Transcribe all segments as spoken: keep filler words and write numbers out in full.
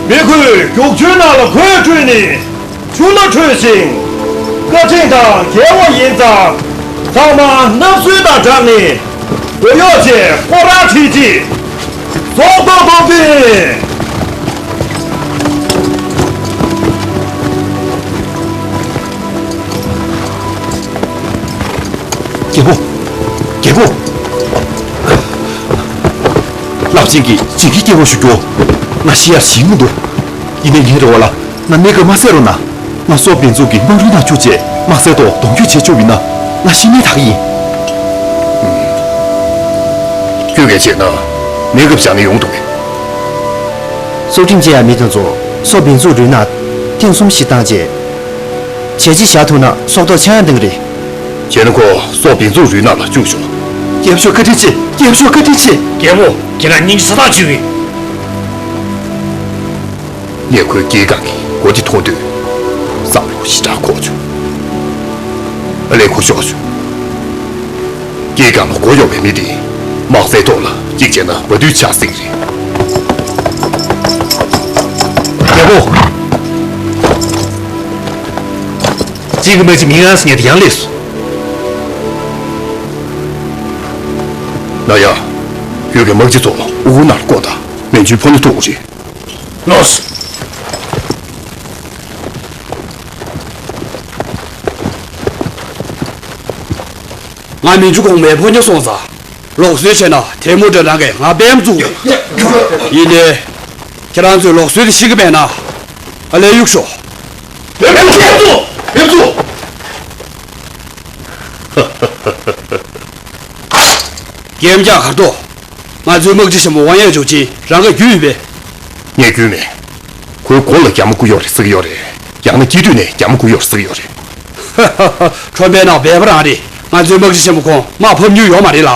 མི་ཁོས་རྒྱུག་ཆུའི་ནང་ལ་གོས་བཀྲུས་ནས་ཆུ་སྣ་འཁྲུད་ཅིང་། བཀའ་དྲིན་དང་འགལ་བ་ཡིན་ཙང་། ཚང་མ་སྣབས་སོལ་དང་སྦྲགས་ནས་སྡོད་ཡོད་ཅེས་སྐོར་ར་ཁྲིད་ཅིག། སྲོག་ཐོག་ཐོག་པའི། རྒྱལ་པོ། རྒྱལ་པོ། རླབས་ཆེན་གྱིས་ཇིང་གི་སྐྱེ་བོ་ཞུ་རྒྱུ། ང་ཤི་ཡ་ཞིག་མི་འདུག། ཡིན་ནའི་ངའི་རེ་བ་ལ་ང་གནས་སྐབས་མ་བསད་རོགས་གནང་། ང་སོག་པན་ཙུའུ་གི་དམག་རུལ་ནང་བཅུག་བྱས་དམག་སའི་ཐོག་གདོང་བསྐྱོད་བྱེད་ཆོག་པ་ཡིན་ན་ང་ཤི་ནའི་དག་ཡིན། ཁྱོད་ཀྱིས་བྱས་ན་གནས་སྐབས་བཞག་ནས་ཡོང་ཐུབ་མེད། སྲོག་ཁྲིམས་བཅད་ཡ་མི་དེ་ཚོ་སོག་པན་ཙུའུ་རུལ་ནང་ཐེངས་གསུམ་ཞིག་བཏང་རྗེས། བྱས་རྗེས་བཞག་ཐུབ་ན་སྲོག་ཐོག་ཆག་ཡང་གཏོང་གི་རེད། བྱས་ན་ཁོ་སོག་པན་ཙུའུ་རུལ་ནང་ལ་བཅུག་ཆོག། རྒྱལ་པོ་མཆོག་བཀའ་དྲིན་ཆེ། རྒྱལ་པོ་མཆོག་བཀའ་དྲིན་ཆེ། རྒྱལ་པོ། ཁྱེད་རང་སྙིང་རྗེ་ས་ཐག་ཆོད་ཀྱི། ངས་ཁོའི་སྐྱེས་སྒང་གི་མགོ་དེ་མཐོང་དུས་བསམ་བློ་ཞེ་དྲག་འཁོར་བྱུང་། ཨ་ལས་ཁོ་ཤོག་བྱུང་། སྐྱེས་སྒང་ལ་མགོ་གཡོགས་པའི་མི་དེ་དམག་སའི་ཐོག་ལ་གཅིག་བྱས་ན་བ་དུས་ཆགས་སྲིད་ཀྱི་རེད། རྒྱལ་པོ། གཅིག་གི་མི་གཅིག་མི་ངན་སོང་ངས་དེ་ཡང་ལས་སོ། ན་ཡ། ཁྱོད་ཀྱིས་དམག་སྤྱི་ཚོ་དབུ་ཁུང་ནང་བསྐོར་དང་། མན་ཇུའི་ཕོ་ཉ་ཐུག་རེད། ལགས་སོ། ང་མན་ཇུ་གོང་མའི་ཕོ་ཉ་སོང་ཙང་། ལོག་སྲོལ་བྱས་ན་དེ་མོ་འདྲ་རང་གིས་ང་པད་མ་བཙུགས་རེད། ཡིན་ནའི། ཁྱེད་རང་ཚོས་ལོག་སྲོལ་དེ་ཤེས་ཀྱི་མེད་ན། ཨ་ལས་གཡུག་ཤོག། མེད་མེད་མེད་བཙུགས། མེད་བཙུགས། རྒན་བཀྱག་གར་ཐོག། ང་ཚོའི་དམག་སྤྱི་ཆེན་མོ་ཝང་ཡས་ཇོ་ཅིན་རང་ག་རྒྱུས་ཡོད་པས། ངས་རྒྱུས་མེད། ཁོའི་མགོ་ལ་རྒྱ་མ་བསྐུ་ཡོད་རེད་ཟེར་གྱི་ཡོད་རེད། ཡང་ན་སྐྱིད་སྡུག་ནས་རྒྱ་མ་བསྐུ་ཡོད་རེད་ཟེར་གྱི་ཡོད་རེད། ཁྲོན་པའི་ནང་སྦལ་པ་རང་རེད། ང་ཚོའི་དམག་སྤྱི་ཆེན་མོ་ཁོང་དམག་ཕབ་མྱོང་ཡོད་མ་རེད་ལ།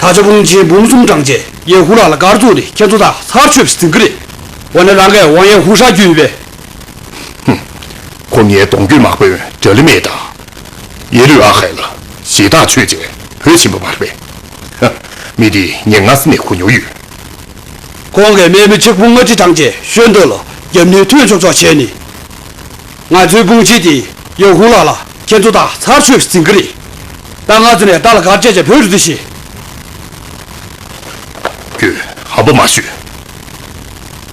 ད་ཆ་དཔུང་ཆེན་འབུམ་གསུམ་དྲངས་རྗེས་ཡེ་ཧུ་ལགས་ལ་སྐར་བཙུགས་ནས་ཁྱེད་ཚོ་དག་ཚར་ཆོད་པ་ཞིག་འཛིན་གི་རེད། འོ་ན་རང་གིས་ཝང་ཡེ་ཧུ་ཧྲ་རྒྱུས་ཡོད་པས། ཧུམ། ཁོ་ངའི་གདོང་བསྐྱོད་དམག་དཔོན་དགྲ་ལི་མེད་དང་། ཡེ་ལུས་ཨ་ཧའི་ལ་ཞེ་ཐག་ཆོད་རྗེས་བོད་ཕྱིན་པ་མ་རེད་པས། ཧ། མི་དེ་ངས་སྔ་ས་ནས་གོ་མྱོང་ཡོད། ཁོང་གིས་དམག་མི་ཆིག་ཕུང་ལྔ་ཁྲི་དྲངས་རྗེས་ཤོད་འདོད་ལ་རྒྱབ་གཉེར་ཐོན་ཆོག་ཆོག་བྱས་ནས། ང་ཚོའི་དཔུང་ཆེན་དེ་ཡེ་ཧུ་ལགས་ལ་ཁྱེད་ཚོ་དག་ཚར་ཆོད་པ་ཞིག་འཛིན་གི་རེད། ད་ང་ཚོ་ནས་རྟ་ལ་གར་བཅད་བྱས་བོད་རུ་འདི་ཤི། ཁྱོད་ཧམ་པ་མ་བཤད།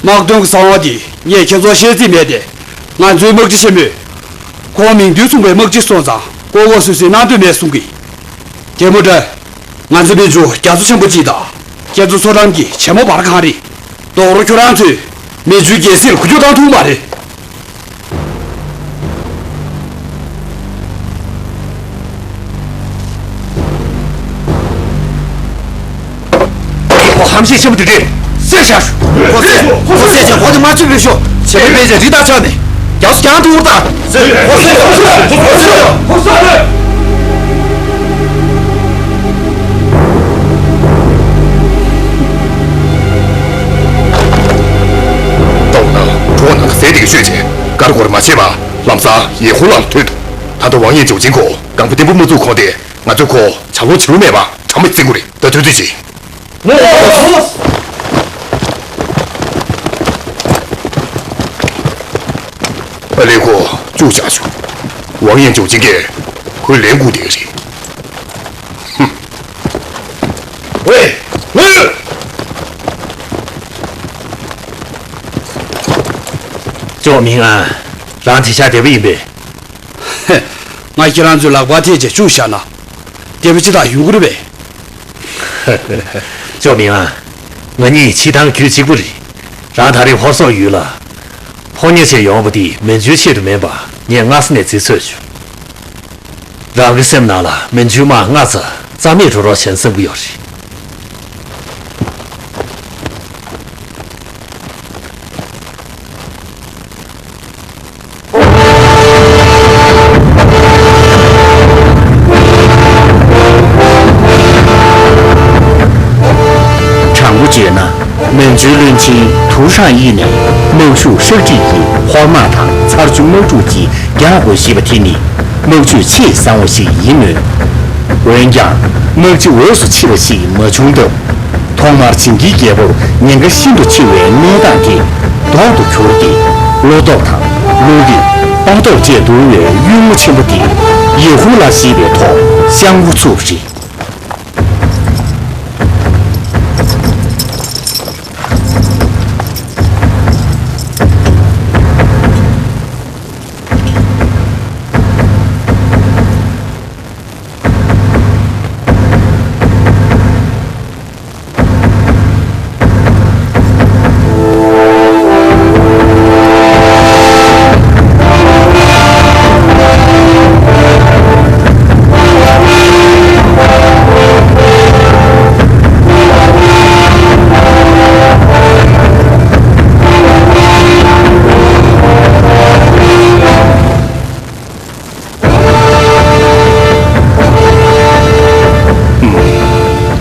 དམག་དོན་གྱི་གསང་བ་འདི་ངས་ཁྱེད་ཚོར་བཤད་རྩིས་མེད་དེ། ང་ཚོའི་དམག་སྤྱི་ཆེན་མོས། ཁོང་མིང་དོན་མཚུངས་པའི་དམག་སྤྱི་སོང་ཙང་ལྐོག་ལྐོག་སུད་སུད་གནང་འདོད་མེད་གསུང་གི། རྒྱལ་མོ་འདྲ། ང་ཚོ་མན་ཇུ་རྒྱ་མཚོ་ཆེན་པོ་གཅིག་དང་། ཁྱེད་ཚོ་མཚོ་འགྲམ་གྱི་བྱེ་མ་བར་གང་རེད། རྡོག་རོ་ཁྱོད་རང་ཚོས་མན་ཇུའི་རྒྱལ་སྲིད་ལ་འགུལ་སྐྱོད་བཏང་ཐུབ་མ་རེད། ཁོ་ཧམ་བཤད་ཆེན་པོ་དེ་འདྲས་བསད་བཞག་ཤོག་ཁོ་བསད། ཁོ་བསད་ཀྱང་ཁོ་དེ་མ་བཅོས་པའི་ཤོག་བྱེད་པའི་དཔེ་ཆ་རི་དྭགས་ཆགས་ནས་རྒྱ་མཚོ་གྱང་དུ་འུར་དང་། ཁོ་བསད་ཀྱང་ཁོ་བསད་ཀྱང་ཁོ་བསད་ཀྱང་ཁོ་བསད་ཀྱང་། ལྟོགས་ན་གྲོགས་ནང་གི་ཟས་དེ་ག་ཤོད་བྱས་དཀར་སྒོར་མ་བྱེད་པ་ལམ་སང་ཡེ་ཧུ་ལགས་ལ་ཐོན་འདུག་ད་ལྟ་ཝང་ཡེ་འཇོག་ཆེན་ཁོ་རྐང་པ་བརྟན་པོ་མ་བཙུགས་གོང་དེ་ང་ཚོས་ཁོ་བྱ་ལོ་བྱ་ལོ་མེད་པ་གྲ་མ་བརྩི་དགོས་རེད། ད་ཐུག་དུས་ཅི། ཨ་ལས་ཁོ་བཅུག་བཞག་ཆོག་ཝང་ཡེ་འཇོག་ཆེན་གྱིས་ཁོའི་ལན་བསྐུར་བསྡད་ཀྱི་རེད། ཧུམ། ཝེ། ཝེ། ཅོ་མིང་ཨ། རང་དེ་ཤ་དེ་བ་ཡིན་པས། ང་ཁྱེད་རང་ཚོའི་ལག་པར་ཐེབས་བྱས་བཅུག་བཞག་ན། དེ་བ་ཅི་དག་ཡོང་གི་རེད་པས། ཅོ་མིང་ཨ། ང་གཉིས་ཕྱི་ཐང་རྒྱུད་གཅིག་པུ་རེད། རང་ད་རེས་ཧོར་སོག་ཡུལ་ལ། ཕོ་ཉ་བྱས་ཡོང་བ་དེ་མན་ཇུའི་ཆེད་དུ་མིན་པ་ངས་སྔ་ས་ནས་རྩིས་ཚོད་བྱུང་། རང་གི་སེམས་ནང་ལ་མན་ཇུའི་དམག་སྔ་ཙམ་རྩ་མེད་འགྲོ་རོགས་བྱེད་བསམ་གྱི་ཡོད་རེད། དྲང་པོ་བརྗོད་ན། མན་ཇུའི་བློན་ཆེན་ཐུའུ་ཧྲང་ཡིས་ནས་དམག་ཤུགས་ཧྲག་ཁྲིག་གིས་ཧོར་དམག་དང་ཚར་བཅུ་དམག་འཁྲུག་ཅིག་རྒྱག་དགོས་ཞེས་པ་དེ་ནི་དམག་ཇུས་ཆེས་བཟང་བ་ཞིག་ཡིན་མོད། འོན་ཀྱང་དམག་སྤྱི་འོས་སུ་ཆེ་བ་ཞིག་མ་བྱུང་སྟབས། ཐོག་མར་བྱིན་གྱིས་རྒྱལ་པོར་ཉེན་ཁ་ཤིན་ཏུ་ཆེ་བའི་གནས་སྟངས་དེ་ལྡོག་ཏུ་གྱུར་ཏེ། བློ་སྟོབས་དང་བློ་རིག་དཔའ་སྟོབས་བཅས་འདུ་བའི་གཡུལ་ངོ་ཆེན་པོ་དེ་ཡེ་ཧུ་ལ་ཞེས་པའི་ཐོག་ཤར་འགོ་ཚུགས་པ་རེད།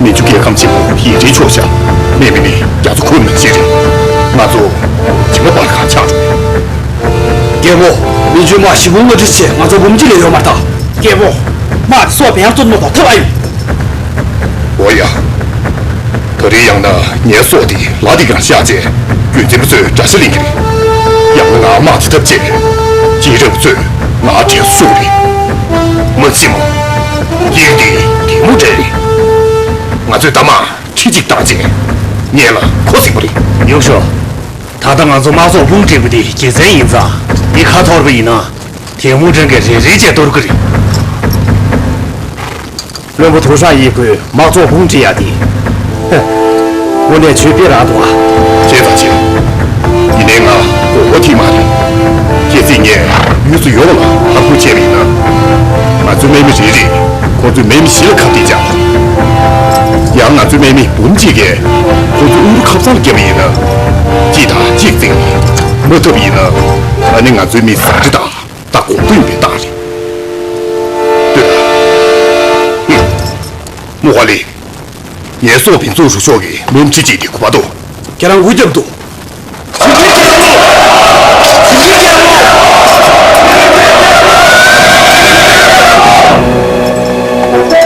མན་ཇུ་རྒྱལ་ཁམས་ཆེན་པོ་ཡེ་ཧྲིའི་ཕྱོགས་ཤར་མེ་མི་ནི་རྒྱ་མཚོ་ཁོལ་ནང་བཞིན་རེད། ང་ཚོ་བྱེ་མ་པར་ཁང་ཆགས་འགྲོ། རྒྱལ་པོ། མན་ཇུའི་དམག་ཞི་བོ་ལྔ་ཁྲི་ཆེ། ང་ཚོ་འབུམ་གཅིག་ལས་ཡོད་མ་རེད་ད། རྒྱལ་པོ། དམག་དེ་སྲོག་བེ་ཡང་བཙོན་མ་གཏོགས་ཐབས་ཨ་ཡོད། འོ་ཡ། ད་རེས་ཡང་ན་ངའི་སྲོག་དེ་ལ་དེ་གང་བཞག་བྱས་རྒྱུད་འཛིན་པ་ཚོའི་དགྲ་ཤ་ལེན་གྱི་རེད། ཡང་ན་ང་དམག་དེ་འཐབ་བྱས་རྗེས་རབས་ཚོས་ང་དྲན་གསོ་ཞུ་གི་རེད། མ་གཞི་མོ། སྐྱིད་འདི་དེ་མོ་འདྲ་རེད། ང་ཚོས་ད་མ་ཁྲི་གཅིག་བཏང་རྗེས་ངེད་ལ་གོ་ཟིག་པ་རེད། ཡུག་ཤོ། ད་ལྟ་ང་ཚོ་དམག་ཚོགས་དཔུང་སྒྲིག་པ་དེ་རྒྱལ་མཚན་ཡིན་ཙང་འདི་ཁ་འཐོར་བ་ཡིན་ན། དེ་མོ་འདྲ་གི་རེ་རེ་བྱས་གཏོར་གི་རེད། བློན་པོ་དུ་ཧྲང་ཡིས་ཁོའི་དམག་ཚོགས་དཔུང་སྒྲིག་ཡ་དེ། ཧེ། དངོས་གནས་ཆོས་དཔེ་རང་འདུག་ཨ། བྱས་ཙང་བྱས། ཡིན་ནའི་ང་མགོ་བོ་ཐིག་མ་རེད། གལ་སྲིད་ངས་ཡུལ་སུ་ཡོང་ལ་ཧ་གོ་བྱས་པ་ཡིན་ན། ང་ཚོའི་དམག་མི་རེ་རེས་ཁོ་ཚོའི་དམག་མི་བཞི་ལ་ཁ་གཏད་བཅག་ཡང་ང་ཚོའི་དམག་མི་འབུམ་གཅིག་གིས་ཁོ་ཚོ་དབུ་རུ་ཁབ་གསང་ལ་བརྒྱབ་པ་ཡིན་ན། གཅིག་དང་གཅིག་བརྩེགས་ནས་མ་ཐུབ་པ་ཡིན་ན། ཨ་ནི་ང་ཚོའི་མི་ཟ་འདྲེ་དང་། ད་གོང་བུ་ཡིན་པའི་རྟགས་རེད། ལྟོས་དང་། ཧུམ། མུ་ཧ་ལི། ངའི་སྲོག་བེ་ཙུའུ་རུ་ཤོག་གི་མུམ་ཁྲི་གཅིག་དེ་གུ་པ་དོ། ཁྱེད་རང་འུ་རྒྱབ་འདུག་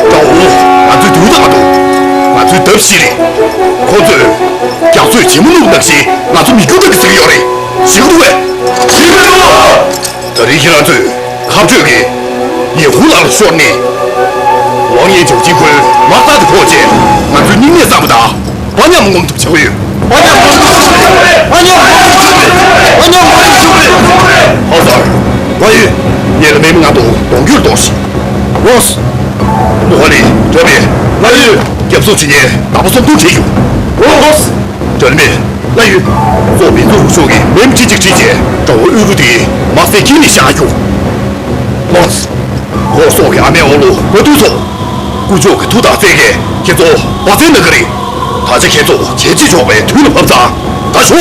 ཀྲའོ་ཝུ། ང་ཚོའི་དུས་ཐག་འདུག་ང་ཚོའི་འདབ་བཞི་རེད། ཁོ་ཚོས་རྒྱ་མཚོའི་བྱེ་མ་སྣུབས་ནང་བཞིན་ང་ཚོ་མིད་རྒྱུག་ལྟ་གི་ཟེར་གི་ཡོད་རེད། ཞིག་འདུག་བས། ཞིག་འདུག་ད་རེས་ཁྱེད་རང་ཚོས་ཁ་བརྗོད་ཀྱིས་ཡེ་ཧུ་ལགས་ལ་ཤོར་ནས། ཝང་ཡེ་ཇོ་ཅི་ཁོའི་དམག་རྟགས་དེ་ཕོག་རྗེས་ང་ཚོའི་སྙིང་ནད་བསམ་པ་དང་དཔའ་ཉམས་ངོམ་ཐུབ་བྱ་གི་ཡོད། དཔའ་ཉམས་ངོམ་ཐུབ་བྱ་གི་ཡོད། དཔའ་ཉམས་ངོམ་ཐུབ་བྱ་གི་ཡོད། དཔའ་ཉམས་ངོམ་ཐུབ་བྱ་གི་ཡོད། ཧའོ་སར། ཝ་ཡུས། ངེད་ལ་མེ་མི་ང་དང་གདོང་རྒྱུད་གཏོང་ཞིག་ལོས། མུ་ཧ་ལི། འདྲ་བའི། ལ་ཡུས། རྒྱབ་སོ་ཇི་ཉེ་ད་པ་སོང་ཏུ་བྲིས་ཡོད། ལོས། འཇར་མན། ལ་ཡུལ། སོག་པོའི་ནུབ་ཕྱོགས་ཀྱི་མེམ་ཁྲི་གཅིག་ཁྲིད་བྱས་དགྲ་བོ་ཨུ་རུ་དེའི་དམག་སའི་དཀྱིལ་ནས་བཞག་རྒྱུ། ལོས། ཁོ་སོག་གི་ཨ་མའི་འོག་ལོ་བ་དུས་སོ། དཀོན་མཆོག་གི་མཐུ་དང་རྩལ་གྱིས་ཁྱེད་ཚོ་བ་ཚན་ན་གི་རེད། ད་ཆ་ཁྱེད་ཚོ་བྱེད་ཅི་ཆོག་པའི་དུས་ལ་བབ་ཙང་ད་ཤོག་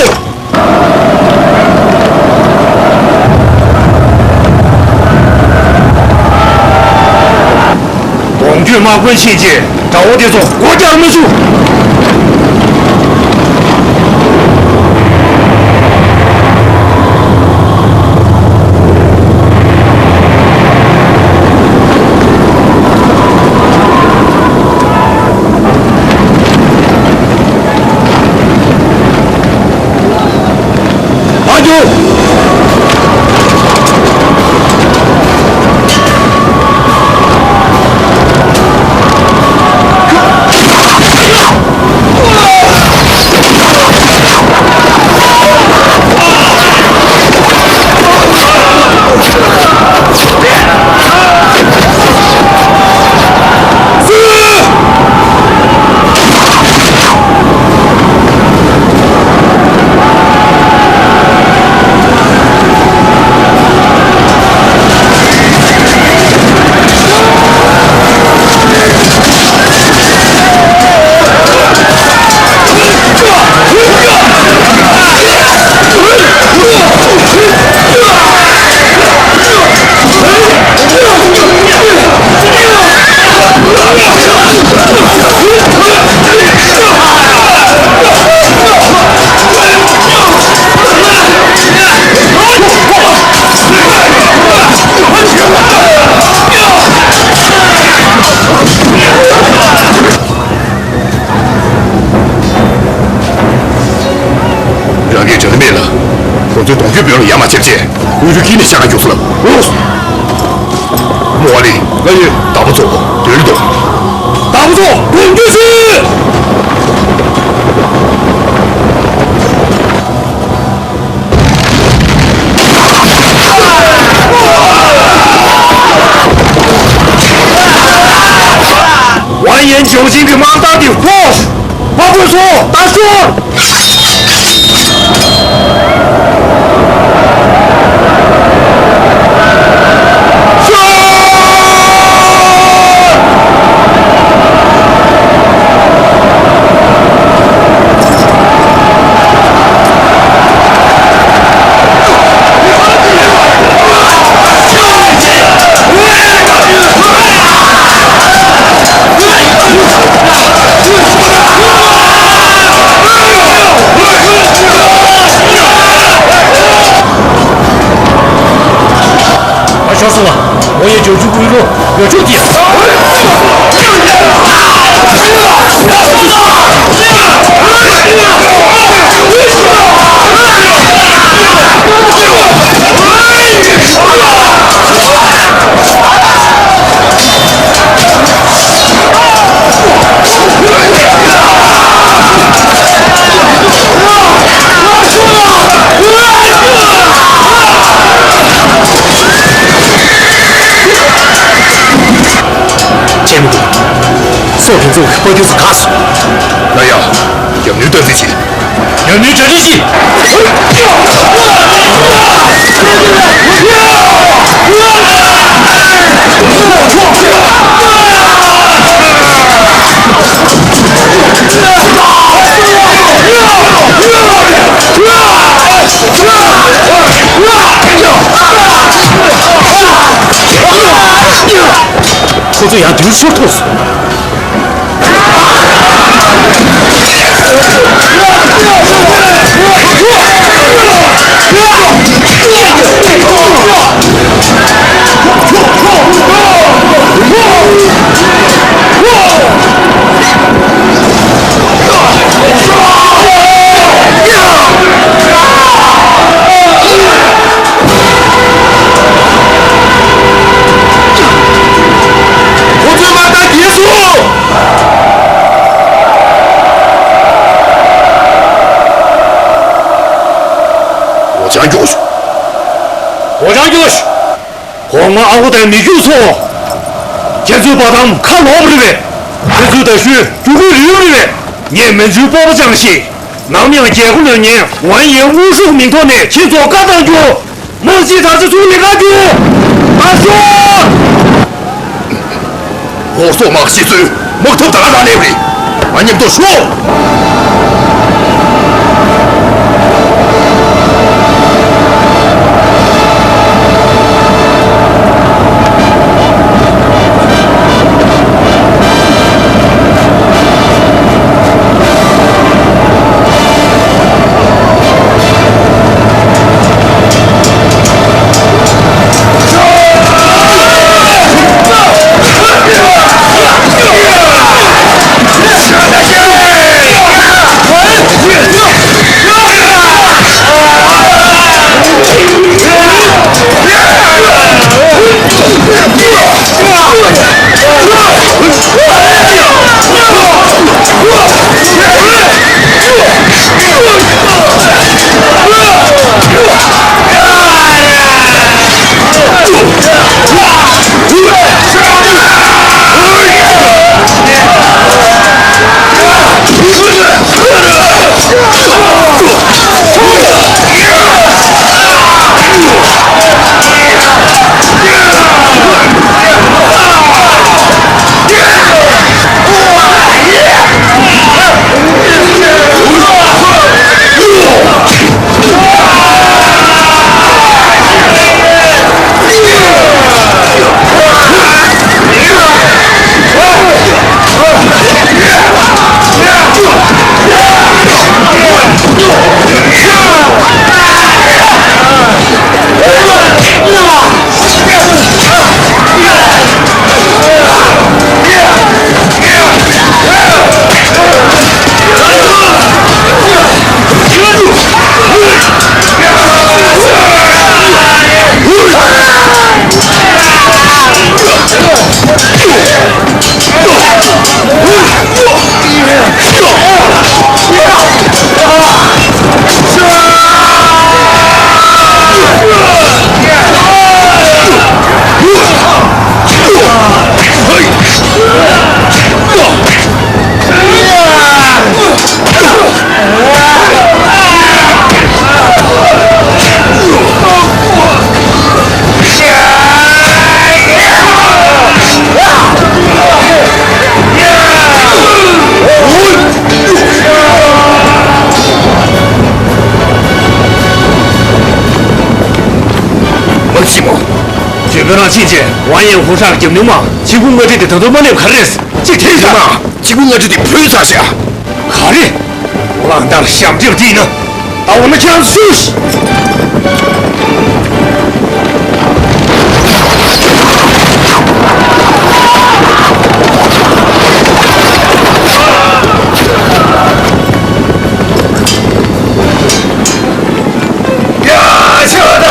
གདོང་རྒྱུད་དམག་དཔོན་ཕྱིན་ཆད་དགྲ་བོ་དེ་ཚོ་སྒོ་རྒྱག་མི་བཅུག་ཨ་ཇོ། རྒྱུ་བོད་ལ་ཡ་མ་ཆེར་ཆེ། འུ་ཚོ་ཁྱི་ནས་ཤ་ཁ་རྒྱུགས་སོང་ལ། ཨོ། མོ་ལི། ལ་ཡོད། དྭགས་པོ་ཚོ་དོན་ལི་དོ། དྭགས་པོ་ཚོ་དོན་རྒྱུ་ཞུ། ཝན་ཡན་ལྗོན་ཤིང་གི་དམག་སྟག་གི་ཕོ། དམག་དཔོན་ཚོ་ད་ཤོག་ཨ་ཤོག་སོང་ང་། འོ་ཡེ་ཇོ་ཇུ་ཀུའི་རོ་ཡོ་ཆུ་ཏི། ཆེན་མོ། སོག་ཕན་ཚུན་གྱི་དཔའ་རྒྱུ་ཚོ་ག་སོང་། ལ་ཡ། རྒྱབ་ནུས་སྟངས་འཛིན་བྱེད། རྒྱབ་ནུས་གྲ་སྒྲིག་བྱེད། ཁོ་ཚོ་ཡང་དུས་སུ་ཐུག་སོང་། ཁོ་ཚོའི་མ་རྟ་རྒྱལ་སོང་། འོ་ཅང་རྒྱོགས་ཤོག་འོ་ཅང་རྒྱོགས་ཤོག་གོང་མ་ཨ་ཁུ་དང་མི་རྒྱུད་ཚོ། ཁྱེད་ཚོའི་བ་དམ་ཁ་ལོག་རེད་པས། ཁྱེད་ཚོའི་ད་ཤུལ་རྒྱུ་ཁུག་རིལ་རེད་པས། ངས་མན་ཇུའི་སྤོབས་པ་བཅངས་ཤིག་ནམ་ཡང་རྒྱལ་སྒོ་ལོན་ཉེན་ཝན་ཡའི་དངོས་ཤུགས་མིང་ཐོག་ནས་ཁྱེད་ཚོར་བཀའ་བཏང་རྒྱུ། དམག་སྤྱི་དར་ཆ་ཚུར་ལེན་ག་རྒྱུ། ད་ཤོག་ཧོར་སོག་དམག་སྤྱི་གཙོས་དམག་འཐབ་དང་རང་ལས་རེད། ང་མཉམ་དུ་ཤོག་ཕྱིན་ཆད་ཝང་ཡན་ཧུ་ཧྲ་གི་ཉུང་མ་ཆིན་ཀུང་མངའ་ཁྲི་དེ་ད་དུང་མ་སླེབས་ག་རེ་རེད། ཅི་དེ་ཡིན་ན་ཆིན་ཀུང་མངའ་ཁྲི་དེ་བུད་ཚར་ཤག་ག་རེ། གླང་དར་ཞབས་འདྲེན་དེ་ཡིན་ན་ད་འོ་ན་ཁྱེད་རང་ཚོས། ཡ་ཆོག་ད།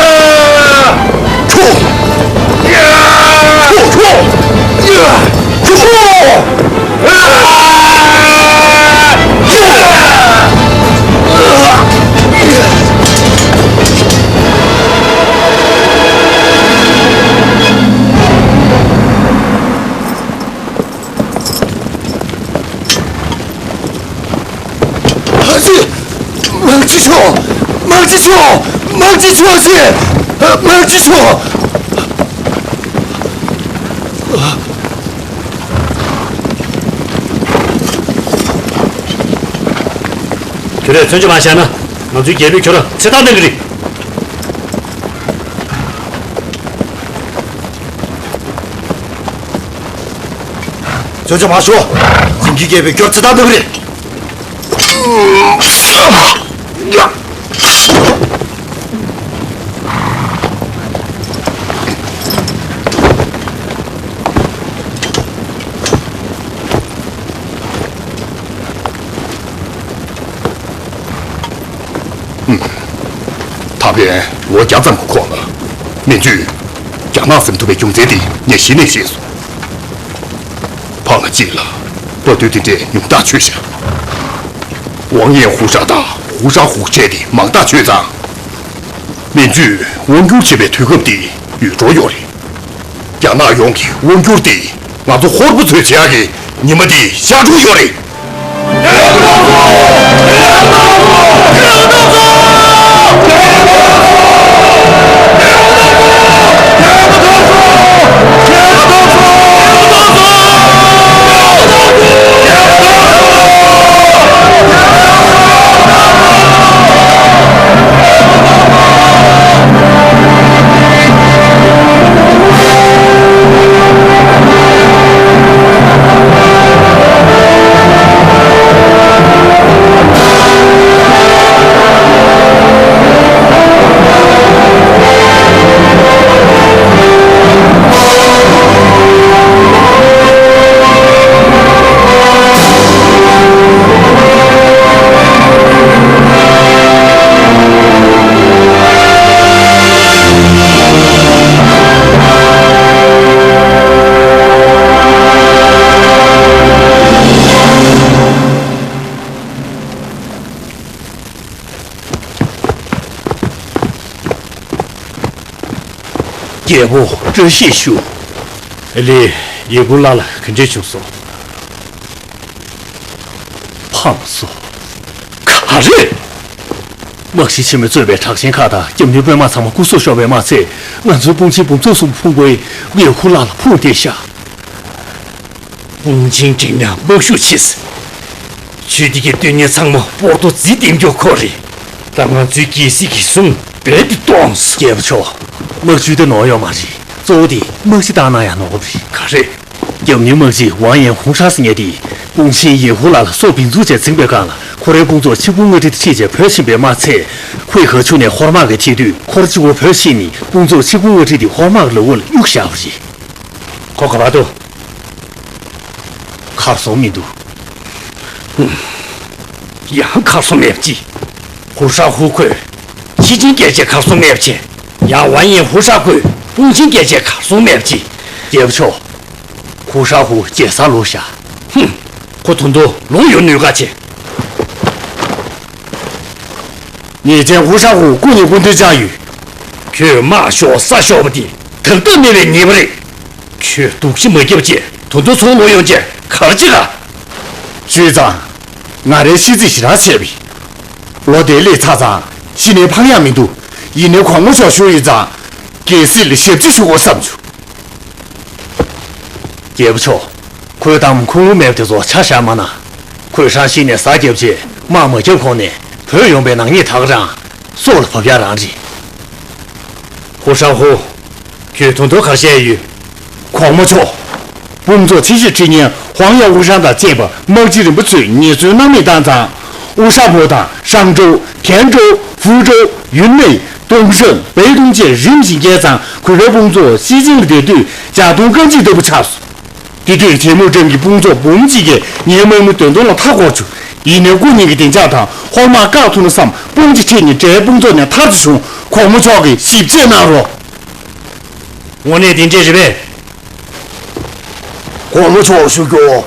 ཁྲོ། ཡ། ཁྲོ་ཁྲོ། ཡ། ཁྲོ་ཁྲོ། ཨ། ཡ། ཨ་ཙི། དམག་སྤྱི་མཆོག་དམག་སྤྱི་མཆོག་དམག་སྤྱི་མཆོག་ཟེར། དམག་སྤྱི་མཆོག་དེ་རེད། མཚོན་ཆ་མ་བཞག་ན་ང་ཚོའི་རྒྱལ་པོས་ཁྱོད་ལ་ཚེ་ཐར་གནང་གི་རེད། མཚོན་ཆ་མ་ཤོར། ཇིང་གི་རྒྱལ་པོས་ཁྱོད་ཚེ་ཐར་གནང་གི་རེད། ད་ཕན་ལོ་བརྒྱ་ཙམ་གྱི་གོང་ལ། མན་ཇུས་རྒྱ་ནག་ཟིན་ཐུབ་པའི་རྒྱུ་མཚན་དེ་ངས་གཞི་ནས་ཤེས་སོང་། ཕ་ལ་གཅིག་ལ་དཔའ་རྟུལ་དེ་འདྲས་ཉུང་ཐག་ཆོད་ཤག་ཝང་ཡན་ཧུ་ཧྲ་དང་ཧུ་ཧྲ་ཧུ་ཁྲེ་དེ་མང་ཐག་ཆོད་ཙང་། མན་ཇུས་དབང་བསྒྱུར་བྱེད་པའི་དུས་སྐབས་དེ་ཡོལ་འགྲོ་ཡོད་རེད། རྒྱ་ནག་ཡོངས་ཀྱི་དབང་བསྒྱུར་དེ་ང་ཚོ་ཧོར་པོ་ཚོས་བྱེད་ཡག་གི་ཉི་མ་དེ་ཤར་འགྲོ་ཡོད་རེད། རྒྱལ་པོ་བཀྲ་ཤིས་ཞུ། ཨ་ལེ། ཡེ་གུ་ལ་ལ་ག་འདྲས་བྱུང་སོང་། ཕམ་སོང་། ག་རེ། དམག་སྤྱི་ཆེན་མོས་གཙོས་པའི་དྲག་ཆེན་ཁག་དང་སྐྱབས་མགོན་དཔོན་དམག་ཚང་མ་སྐུ་སྲོག་ཤོར་བའི་མ་ཚད། ང་ཚོའི་དཔུང་ཆེན་འབུམ་ཚོགས་གསུམ་ཕུང་པོའི་ཡེ་གུ་ལ་ལ་ཕུང་བསྡད་ཤག་དཔུང་ཆེན་འགྲིག་ན་དམག་ཤུགས་ཆེ་སྲིད། ཆོས་སྡེ་གི་སྟོད་གཉེར་ཚང་མ་སྤོར་ཏོ་རྫིས་འདེམས་རྒྱུ་ཁོ་རེད། ད་ང་ཚོའི་རྒྱལ་སྲིད་ཀྱི་བཟུང་རྦད་དེ་སྟོངས། རྒྱལ་པོ་མཆོག་དམག་ཇུས་དེ་ནོར་ཡོད་མ་རེད། གཙོ་བོ་དེ་དམག་སྤྱི་བཏང་ན་ཡང་ནོར་གི་རེད། ག་རེ། སྐྱབས་མགོན་དམག་སྤྱི་ཝང་ཡན་ཧུང་ཧྲ་ཟེར་མཁན་དེ་དཔུང་ཆེན་ཡེ་ཧུ་ལ་ལ་སྲོག་བིང་འཛུགས་བྱས་འཛིངས་པའི་སྒང་ལ། ཁོ་རའི་དཔུང་ཚོགས་ཆིན་ཀུང་མངའ་ཁྲི་དེ་ཁྲིད་བྱས་བྲོས་ཕྱིན་པའི་མ་ཚད། ཁོས་ག་ཆུ་ནས་ཧོར་དམག་གི་ཁྲིད་དུས། ཁོ་ར་གཅིག་པོ་བྲོས་ཕྱིན་ནས་དཔུང་ཚོགས་ཆིན་ཀུང་མངའ་ཁྲི་དེ་ཧོར་དམག་གི་ལག་འོག་ལ་གཡུགས་བཞག་པ་རེད། ཁོ་ག་པར་འདུག་གར་སོང་མི་འདུག་ཡང་གར་སོང་མེད་པ་ཅི། ཧུ་ཧྲ་ཧུ་ཁོས་ཆི་ཅིན་སྐད་ཆས་གར་སོང་མེད་པ་ཅི། ཡང་ཝང་ཡན་ཧུ་ཧྲ་ཁོས་དཔུང་ཆེན་སྐད་ཆས་གར་སོང་མེད་པ་ཅི། རྒྱལ་པོ་མཆོག་ཧུ་ཧྲ་ཧུ་རྒྱལ་སར་ལོག་ཤག་ཧུམ། ཁོ་ད་དུང་ལོག་ཡོང་ནུས་ག་ཅི། ཉེས་ཅན་ཧུ་ཧྲ་ཧུ་སྐུ་ནས་སྐུ་མདུན་བཅར་ཡོད། ཁྱོད་དམག་ཤོར་ས་ཤོར་བ་དེ་ཐབས་སྟབས་མེད་པའི་ཉེས་པ་རེད། ཁྱོད་སྡུག་ཤི་མ་བརྒྱབ་བྱས་ད་དུང་ཚུར་ལོག་ཡོང་བྱས་ག་རེ་བྱེད་ག་བྱས་ཙང་། ང་རའི་ཤི་ཚེ་ཞེ་དྲག་ཆེ་བས། ལོ་དེ་སླེབས་ཚར་ཙང་ཤི་ནས་ཕངས་ཡག་མི་འདུག་ཡིན་ནའི་གོང་མ་མཆོག་བཞུགས་ཡོད་ཙང་། རྒྱལ་སྲིད་ལ་ཞབས་ཕྱི་ཞུ་དགོས་བསམ་བྱུང་། རྒྱལ་པོ་མཆོག་ཁོའི་གཏམ་ཁུངས་ལུང་མེད་པ་དེ་ཚོ་ཆ་བཞག་མ་གནང་། ཁོས་ཧྲང་ཞི་ནས་ཟ་བརྒྱབ་རྗེས་དམག་མ་བརྒྱབ་གོང་ནས་བྲོས་ཡོང་པའི་ནག་ཉེས་ད་ག་རང་། སྲོག་ལ་བབས་ཡག་རང་རེད། ཧུ་ཧྲ་ཧུ། ཁྱོད་དོན་དག་ག་རེ་བཤད་ཡོད། གོང་མ་མཆོག་དཔུང་ཚོགས་ཆེ་ཤོས་ཁྲིད་མཁན་ཧོང་ཡ་ཧུ་ཧྲང་དང་བཅས་པ་དམག་སྤྱི་རིམ་པ་ཚོས་ཉེས་འཛུགས་སྣང་མེད་བཏང་ཙང་། ཨུ་ཧྲ་ཧོ་དང་ཧྲང་ཀྲོའུ། ཁན་ཀྲོའུ། ཧྥུའུ་ཀྲོའུ། ཡུན་མེ། ཏུང་ཧྲང་། པེ་ཏུང་བཅས་རིམ་བཞིན་བརྒྱལ་ཙང་གུས་པའི་དཔུང་ཚོགས་ཤི་ཅིང་ལ་བསྡད་དུས་ཇ་དུང་རྐང་གཅིག་ལྟ་བུ་ཆགས་སོང་། དེ་དུས་ཇེ་མུ་ཀྲང་གི་དཔུང་ཚོགས་འབུམ་གཅིག་གིས་ངའི་དམག་མི་བདུན་སྟོང་ལ་མཐའ་བསྐོར་བྱུང་། ཡིན་ནའི་སྐུ་ཉིད་ཀྱི་བདེ་འཇགས་དང་ཧོར་དམག་བཀག་ཐུབ་ན་བསམ་དཔུང་སྒྲིག་ཁྲིད་ནས་དགྲའི་དཔུང་ཚོགས་ནས་ཐར་རྒྱུ་བྱུང་། གོང་མ་མཆོག་གིས་ཞིབ་དཔྱད་གནང་རོགས། དངོས་གནས་དེ་འདྲས་རེད་པས། གོང་མ་མཆོག་ཞུ་རྒྱུ།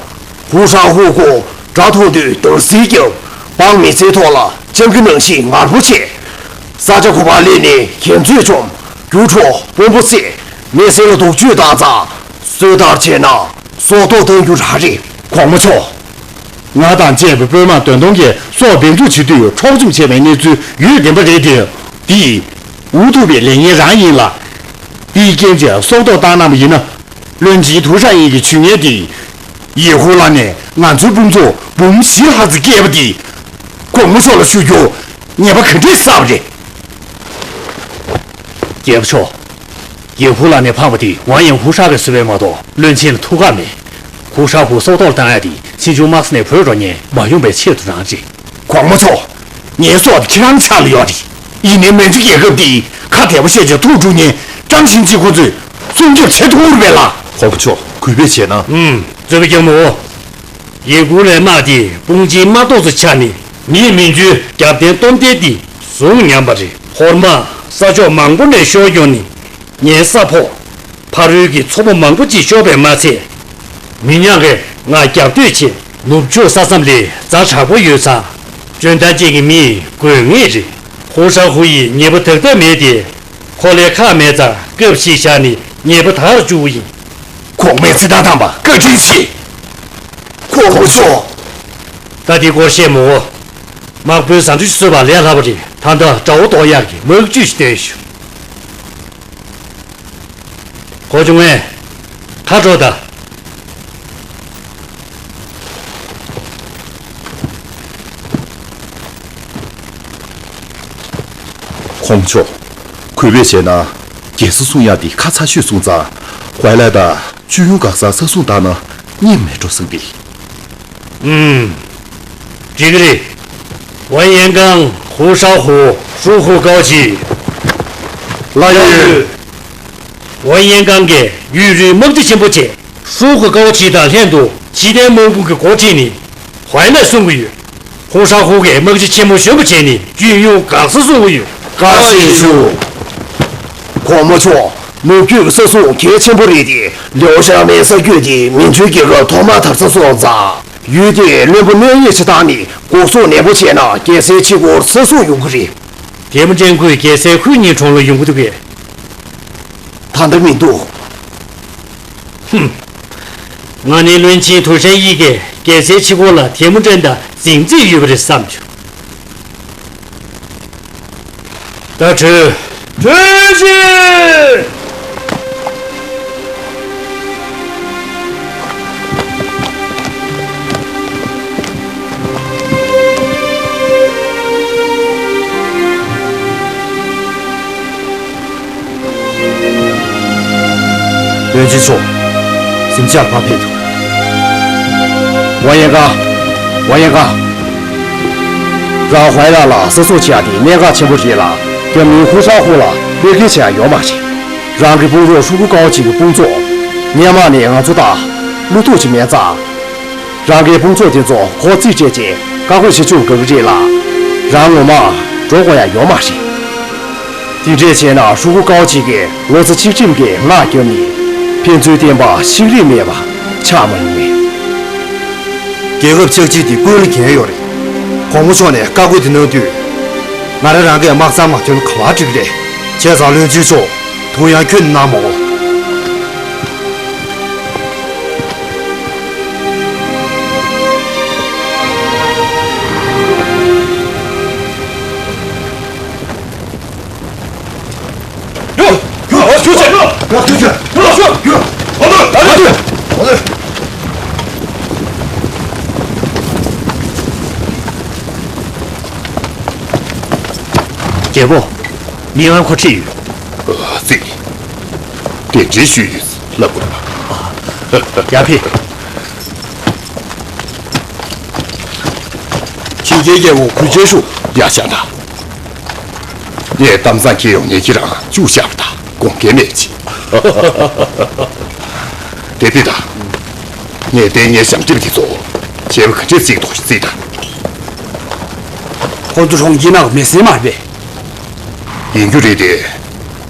ཧུ་ཧྲང་ཧུ་ཁོ་དགྲ་མཐོང་དུས་འདར་སིག་བརྒྱབ། འབངས་མི་ཚེའི་ཐོག་ལ་སྤྱང་ཀི་ནང་བཞིན་ངར་པོ་བྱས། ས་ཆ་ཁོ་པར་སླེབས་ནས་གྱེན་ཚོད་བཅོམ། རྒྱུ་འཕྲོག་དཔོན་པོ་བསད། མི་སེར་ལ་སྡུག་སྤྱོད་བཏང་ཙང་། སྲོལ་ལྟར་བྱས་ན་སྲོག་ཐོག་བཏང་རྒྱུ་རང་རེད། གོང་མ་མཆོག་ང་དང་བཅས་པའི་དཔོན་དམག་བདུན་སྟོང་གིས་སྲོག་འབེན་འཛུགས་བྱེད་དུས་འཕྲོག་བཅོམ་བྱས་པའི་གནས་ཚུལ་ཡོད་བདེན་པ་རེད་དེ། འདི་འུ་ཐུག་པའི་ལས་ངན་རང་ཡིན་ལ། འདིའི་རྐྱེན་བྱས་སྲོག་ཐོག་བཏང་གནང་བ་ཡིན་ན། བློན་ཆེན་ཐུའུ་ཧྲན་ཡིན་གྱི་ཇུས་ངན་དེ། ཡེ་ཧུ་ལ་ནས་ང་ཚོའི་དཔུང་ཚོགས་འབུམ་བཞི་ལྷག་ཙམ་བསྐྱལ་བ་དེ། གོང་མ་མཆོག་ལ་ཞུ་རྒྱུ། ཉེས་པ་ག་འདྲས་བསགས་པ་རེད། རྒྱལ་པོ་མཆོག་ཡེ་ཧུ་ལ་ནས་འཕངས་པ་དེ་ཝང་ཡན་ཧུ་ཧྲ་གིས་བཟོས་པས་མ་གཏོགས་བློན་ཆེན་ལ་ཐུག་ཁག་མེད། ཧུ་ཧྲ་ཧུ་སྲོག་ཐོག་བཏང་ཡ་དེ་ཆིན་ཆུང་དམག་ས་ནས་བྲོས་འགྲོ་མཁན་མ་ཡོང་པའི་ཆེད་དུ་རང་རེད། གོང་མ་མཆོག་ངའི་སྲོག་དེ་ཁྱེད་རང་ཕྱག་ལ་ཡོད་རེད། ཡིན་ནའི་མན་ཇུ་རྒྱལ་ཁབ་འདིས་ཁ་བདེ་པོ་བཤད་བྱས་ཐུགས་དཀྲུགས་ནས་ཀྲང་ཞིན་ཅིན་ཁོ་ཚོས་སྲུང་སྐྱོབ་བྱེད་ཐུབ་ཀྱི་རེད་པས་ལགས། གོང་མ་མཆོག་གུས་པས་བྱས་ན། ཨུམ། རྩོད་པའི་རྒྱལ་མོ། ཡེ་ཧུ་ལའི་དམག་དེ་དཔུང་ཆེན་དམག་ཏོག་ཙམ་ཆགས་ནས་མིའི་མི་འཇུ་རྒྱབ་རྟེན་སྟོབས་ལྡན་དེ་བཟུང་ཉམས་པ་རེད། ཧོར་དམག་ས་ཕྱོགས་མང་པོ་ནས་ཤོར་ཡོང་ནས་ངའི་ས་ཕོག་ཕ་རོལ་གྱི་མཚོ་མོ་མང་པོ་ཅིག་ཤོར་བས་མ་ཚད། མི་ཉག་གིས་ང་རྒྱབ་གཏོད་བྱས། ནུབ་ཕྱོགས་ས་མཚམས་ལ་ཛ་དྲག་པོ་ཡོད་ཙང་། འཇོན་ཐང་ཅན་གྱི་མི་དགོས་ངེས་རེད། ཧུ་ཧྲ་ཧུ་ཡིས་ཉེས་པ་དག་ཐབས་མེད་དེ། ཁོ་ལས་ཁག་མེད་ཙང་སྐབས་ཤིག་བཞག་ནས་ཉེས་པ་དག་རུ་བཅུག་གི་ཡིན། གོང་མའི་ཚེ་ཐང་དམ་པ་བཀའ་དྲིན་ཆེ། གོང་མ་མཆོག་ད་དེའི་སྐོར་བཤད་མོ། དམག་དཔོན་བཟང་འདྲི་གསོད་པ་ལས་སླ་པོ་རེད། ད་ལྟ་དགྲ་བོ་ཟློག་ཡག་གི་དམག་ཇུས་ཤིག་སྟོན་ཞུ། གོ་བྱུང་ངས། ཁ་དྲོ་ད། གོང་མ་མཆོག་གུས་པས་བྱས་ན། རྒྱལ་ས་སྲུང་ཡག་འདི་ཁ་ཚ་ཤོས་སོང་ཙང་། ཝའི་ལ་དང་ཅུན་ཡུང་གང་ཟག་ས་སྲུང་བཏང་ན་སྙིང་མེད་འགྲོ་བསམ་གི། ཨུམ། འགྲིག་གི་རེད། ཝན་ཡན་ཀང་ཧུ་ཧྲའོ་ཧུ་ཧྲུའུ་ཧུ་ཀའོ་ཆི། ལགས་ཡོད། ཝན་ཡན་ཀང་གིས་ཡུས་རུའི་དམག་སྡེ་ཆེན་པོ་བཅས་ཧྲུའུ་ཧུ་ཀའོ་ཆི་དང་ལྷན་དུ་ཅི་ཏན་དམག་དཔུང་གི་འགོ་ཁྲིད་ནས་ཧོའི་ལ་སྲུང་གི་ཡོད། ཧུ་ཧྲའོ་ཧུ་གིས་དམག་སྤྱི་ཆེན་མོ་གཞོན་པ་བྱས་ནས་ཅུན་ཡུང་གང་ཟག་སྲུང་གི་ཡོད། བཀའ་དྲིན་ཆེ། གོང་མ་མཆོག་ནུབ་རྒྱུད་ཀྱི་ས་སྲུང་གལ་ཆེན་པོ་རེད་དེ། ལེའོ་ཞང་མའི་ས་རྒྱུད་དེ་མིན་ཆུའི་རྒྱལ་ཁབ་ཐོག་མར་དར་ས་སོང་ཙང་། ཡུལ་དེའི་བློན་པོ་གནོད་ཡས་བྱེད་སྟངས་ནི་འགོག་སྲུང་ནན་པོ་བྱས་ན་རྒྱལ་སའི་ཕྱི་སྐོར་ས་སྲུང་ཡོང་གི་རེད། ཐེ་མུ་ཅན་ཁོས་རྒྱལ་སའི་ཁུལ་གཉིས་གྲོང་ལ་ཡོང་གི་འདུག་གས། ད་ལྟ་མི་འདུག་ཧུམ། ང་ནི་བློན་ཆེན་ཐུའུ་ཧྲན་ཡིག་གིས་རྒྱལ་སའི་ཕྱི་སྐོར་ལ་ཐེ་མུ་ཅན་དང་འཛིང་རྩིས་ཡོད་པ་རེད་བསམ་བྱུང་། ད་བྲོས། བྲོས་ཤིག་བློན་ཆེན་མཆོག་གཟིམ་ཤག་ཕར་ཕེབས་དང་། ཝང་ཡན་ཀང་། ཝང་ཡན་ཀང་། རང་ཧོའི་ལགས་ལ་ས་སྲུང་བྱེད་ཡག་དེ་གནད་འགག་ཆེན་པོ་རེད་ལ། རྒྱ་མིའི་ཧུ་ཧྲའོ་ཧུ་ལ་བློས་འགེལ་བྱེད་ཡག་ཡོད་མ་རེད། རང་གི་དཔུང་རོགས་ཧྲུའུ་ཧུ་ཀའོ་ཆི་གི་དཔུང་ཚོགས་སྔོན་མ་ནས་ང་ཚོ་དང་བློ་ཐུག་ཅིག་མེད་ཙང་། རང་གི་དཔུང་ཚོགས་དེ་ཚོ་ཁོ་རྩིས་སྤྲད་རྗེས་བཀའ་བཀོད་བྱེད་བཅུག་དགོས་ཀྱི་རེད་ལ། རང་ངོ་མ་འགྲོ་དགོས་ཡག་ཡོད་མ་རེད། དེ་འདྲས་བྱས་ན་ཧྲུའུ་ཧུ་ཀའོ་ཆི་གིས་ལོ་ཙཱ་ཆིག་ཁྲིམས་ཀྱི་མངའ་བརྒྱབ་ནས་ཕན་ཚུན་བསྟེན་པ་ཤེས་རིག་མེད་པ་ཆགས་མ་ཡོང་ངས། རྒྱལ་ཁབ་ཆགས་འཇིག་དེ་ཀུན་ལ་འགན་ཡོད་རེད། གོང་མ་མཆོག་ནས་བཀའ་བཀོད་དེ་གནང་དུས། ང་རང་རང་གིས་དམག་ཚང་མ་ཐོན་ག་བ་འགྲིག་རེད། བྱས་ཙང་བློན་ཆེན་མཆོག་དུང་ཡང་ཁྱོན་གནང་མོ། རྒྱལ་པོ། མིང་ཨང་ཁོ་ཁྲིད་ཡོད། ཨ་ཙི། གདན་འདྲེན་ཞུས་ཡོད་ལབ་དགོས་པ། ཡར་ཕེབས། ཁྱེད་ཀྱི་རྒྱལ་པོ་གུས་ཕྱག་ཞུ། ཡར་བཞེངས་དང་། ངས་གཏམ་བཟང་འཁྱེར་ཡོང་ཉེ་ཁྱེད་རང་བཅུག་བཞག་པ་དང་དགོངས་འགལ་མེད་ཅིང་། དེ་ཕེབས་དང་། ངས་དེ་ངའི་ཞབས་འདྲེན་པ་དེ་ཚོ་བྱས་པ་ག་འདྲས་བརྩིས་འདུག་ཅིག་བརྩིས་དང་། ཁོ་ཚོ་གྲོང་ཁྱེར་ནང་མི་སེར་མ་རེད་པས། ཡིན་རྒྱུ་རེད་དེ།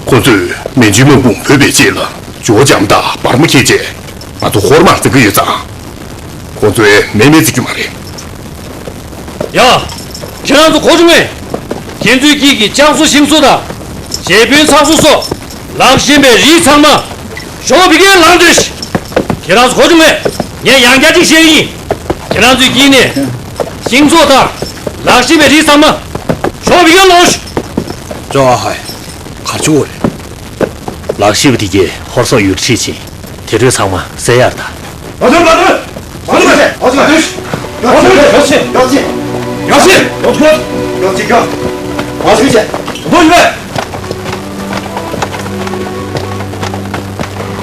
ཁོ་ཚོས་མན་ཇུའི་དམག་དཔུང་བོད་པའི་ཆེད་ལ་ཇོ་བོ་རྒྱ་མོ་དང་བར་མོ་ཁྱེར་བྱས་ང་ཚོ་ཧོར་དམག་འཛིང་གི་ཡོད་ཙང་། ཁོ་ཚོས་མེ་མེ་བརྩི་རྒྱུ་མ་རེད། ཡ། ཁྱེད་རང་ཚོ་གོ་བྱུང་ངས། ཁྱེད་ཚོའི་དཀྱིལ་གྱི་ལྕགས་ཟོ་ཤིང་ཟོ་དང་། བྱེ་དཔོན་ཚག་ཟོ་སོགས་ལག་ཤེས་པའི་རིགས་ཚང་མ་ཞོགས་པའི་ཁ་ལངས་སྡོད་ཤིག་ཁྱེད་རང་ཚོ་གོ་བྱུང་ངས། ངས་ཡང་བསྐྱར་ཅིག་བཤད་ཀྱི་ཡིན། ཁྱེད་རང་ཚོའི་དཀྱིལ་ནས་ཤིང་ཟོ་དང་ལག་ཤེས་པའི་རིགས་ཚང་མ་ཞོགས་པའི་ཁ་ལངས་ཤིག་ཅོ་ཨ་ཧའི། ག་རེ་བྱུང་བ་རེད། ལག་ཤེས་པ་དེ་གས་ཧོར་སོག་ཡུལ་ཁྲིད་ཕྱིན། དེ་འཕྲོས་ཚང་མ་བསད་ཡར་ད།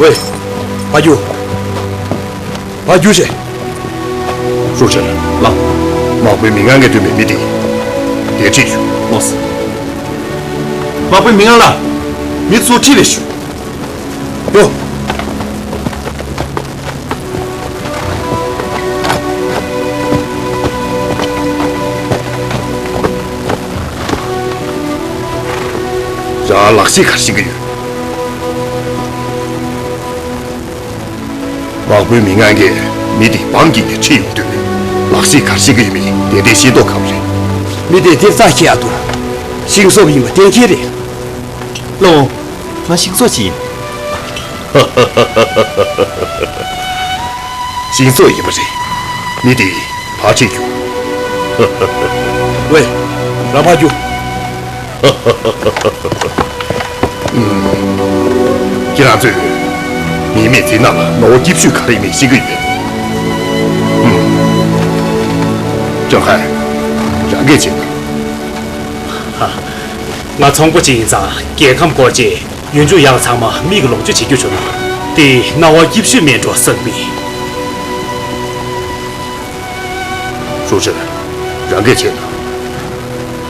ཝེ། ཕར་རྒྱུག་ཕར་རྒྱུག་བྱེད། ཧྲུའུ་ཅན། ལགས། དམག་དཔོན་མི་ངན་གྱིས་བཏོན་པའི་མི་དེ་དེ་ཁྲིད་ཞུ། ལགས། དམག་དཔོན་མི་ངན་ལགས། མི་ཚོ་ཁྲིད་ལས་ཞུ། ཡོ། རང་ལག་ཤེས་ག་རེ་ཤེས་ཀྱི་ཡོད། དམག་དཔོན་མི་ངན་གྱིས་མི་དེ་བང་བཀྱིགས་ནས་ཁྲིད་ཡོང་དུས། ལག་ཤེས་ག་རེ་ཤེས་ཀྱི་ཡོད་མེད་དེ་འདྲའི་ཤེས་རྟོགས་ཁག་པོ་རེད། མི་དེ་དེབ་རྩ་ཁྱེར་ཡག་འདུག་ཤིང་བཟོ་བ་ཡིན་པ་གཏན་འཁེལ་རེད། ལགས་འོང་། ང་ཤིང་བཟོ་ཅིག་ཡིན། ཤིང་བཟོ་ཡིན་པ་རེད། མི་དེ་ཕར་ཁྲིད་རྒྱུ། ཝེ། རང་ཕར་རྒྱུག་ཁྱེད་རང་ཚོས་མིའི་མི་ཚེའི་ནང་ལ་ནོར་བ་སྐྱིད་ཤོས་ག་རེ་ཡིན་མིན་ཤེས་ཀྱི་ཡོད། ཧུམ། ཀྲང་ཧའེ། རང་གིས་བྱེད་དང་། ཧ། ང་ཚོང་པོ་ཅིག་ཡིན་ཙང་རྒྱལ་ཁམས་སྐོར་གྱི་ཡུལ་ལྗོངས་ཡག་ཚང་མ་མིག་གིས་ལོངས་སྤྱོད་བྱེད་རྒྱུ་བྱུང་ན་དེ་སྣང་བ་སྐྱིད་ཤོས་མེད་འགྲོ་བསམ་གི། ཧྲུའུ་ཅན། རང་གིས་བྱེད་དང་།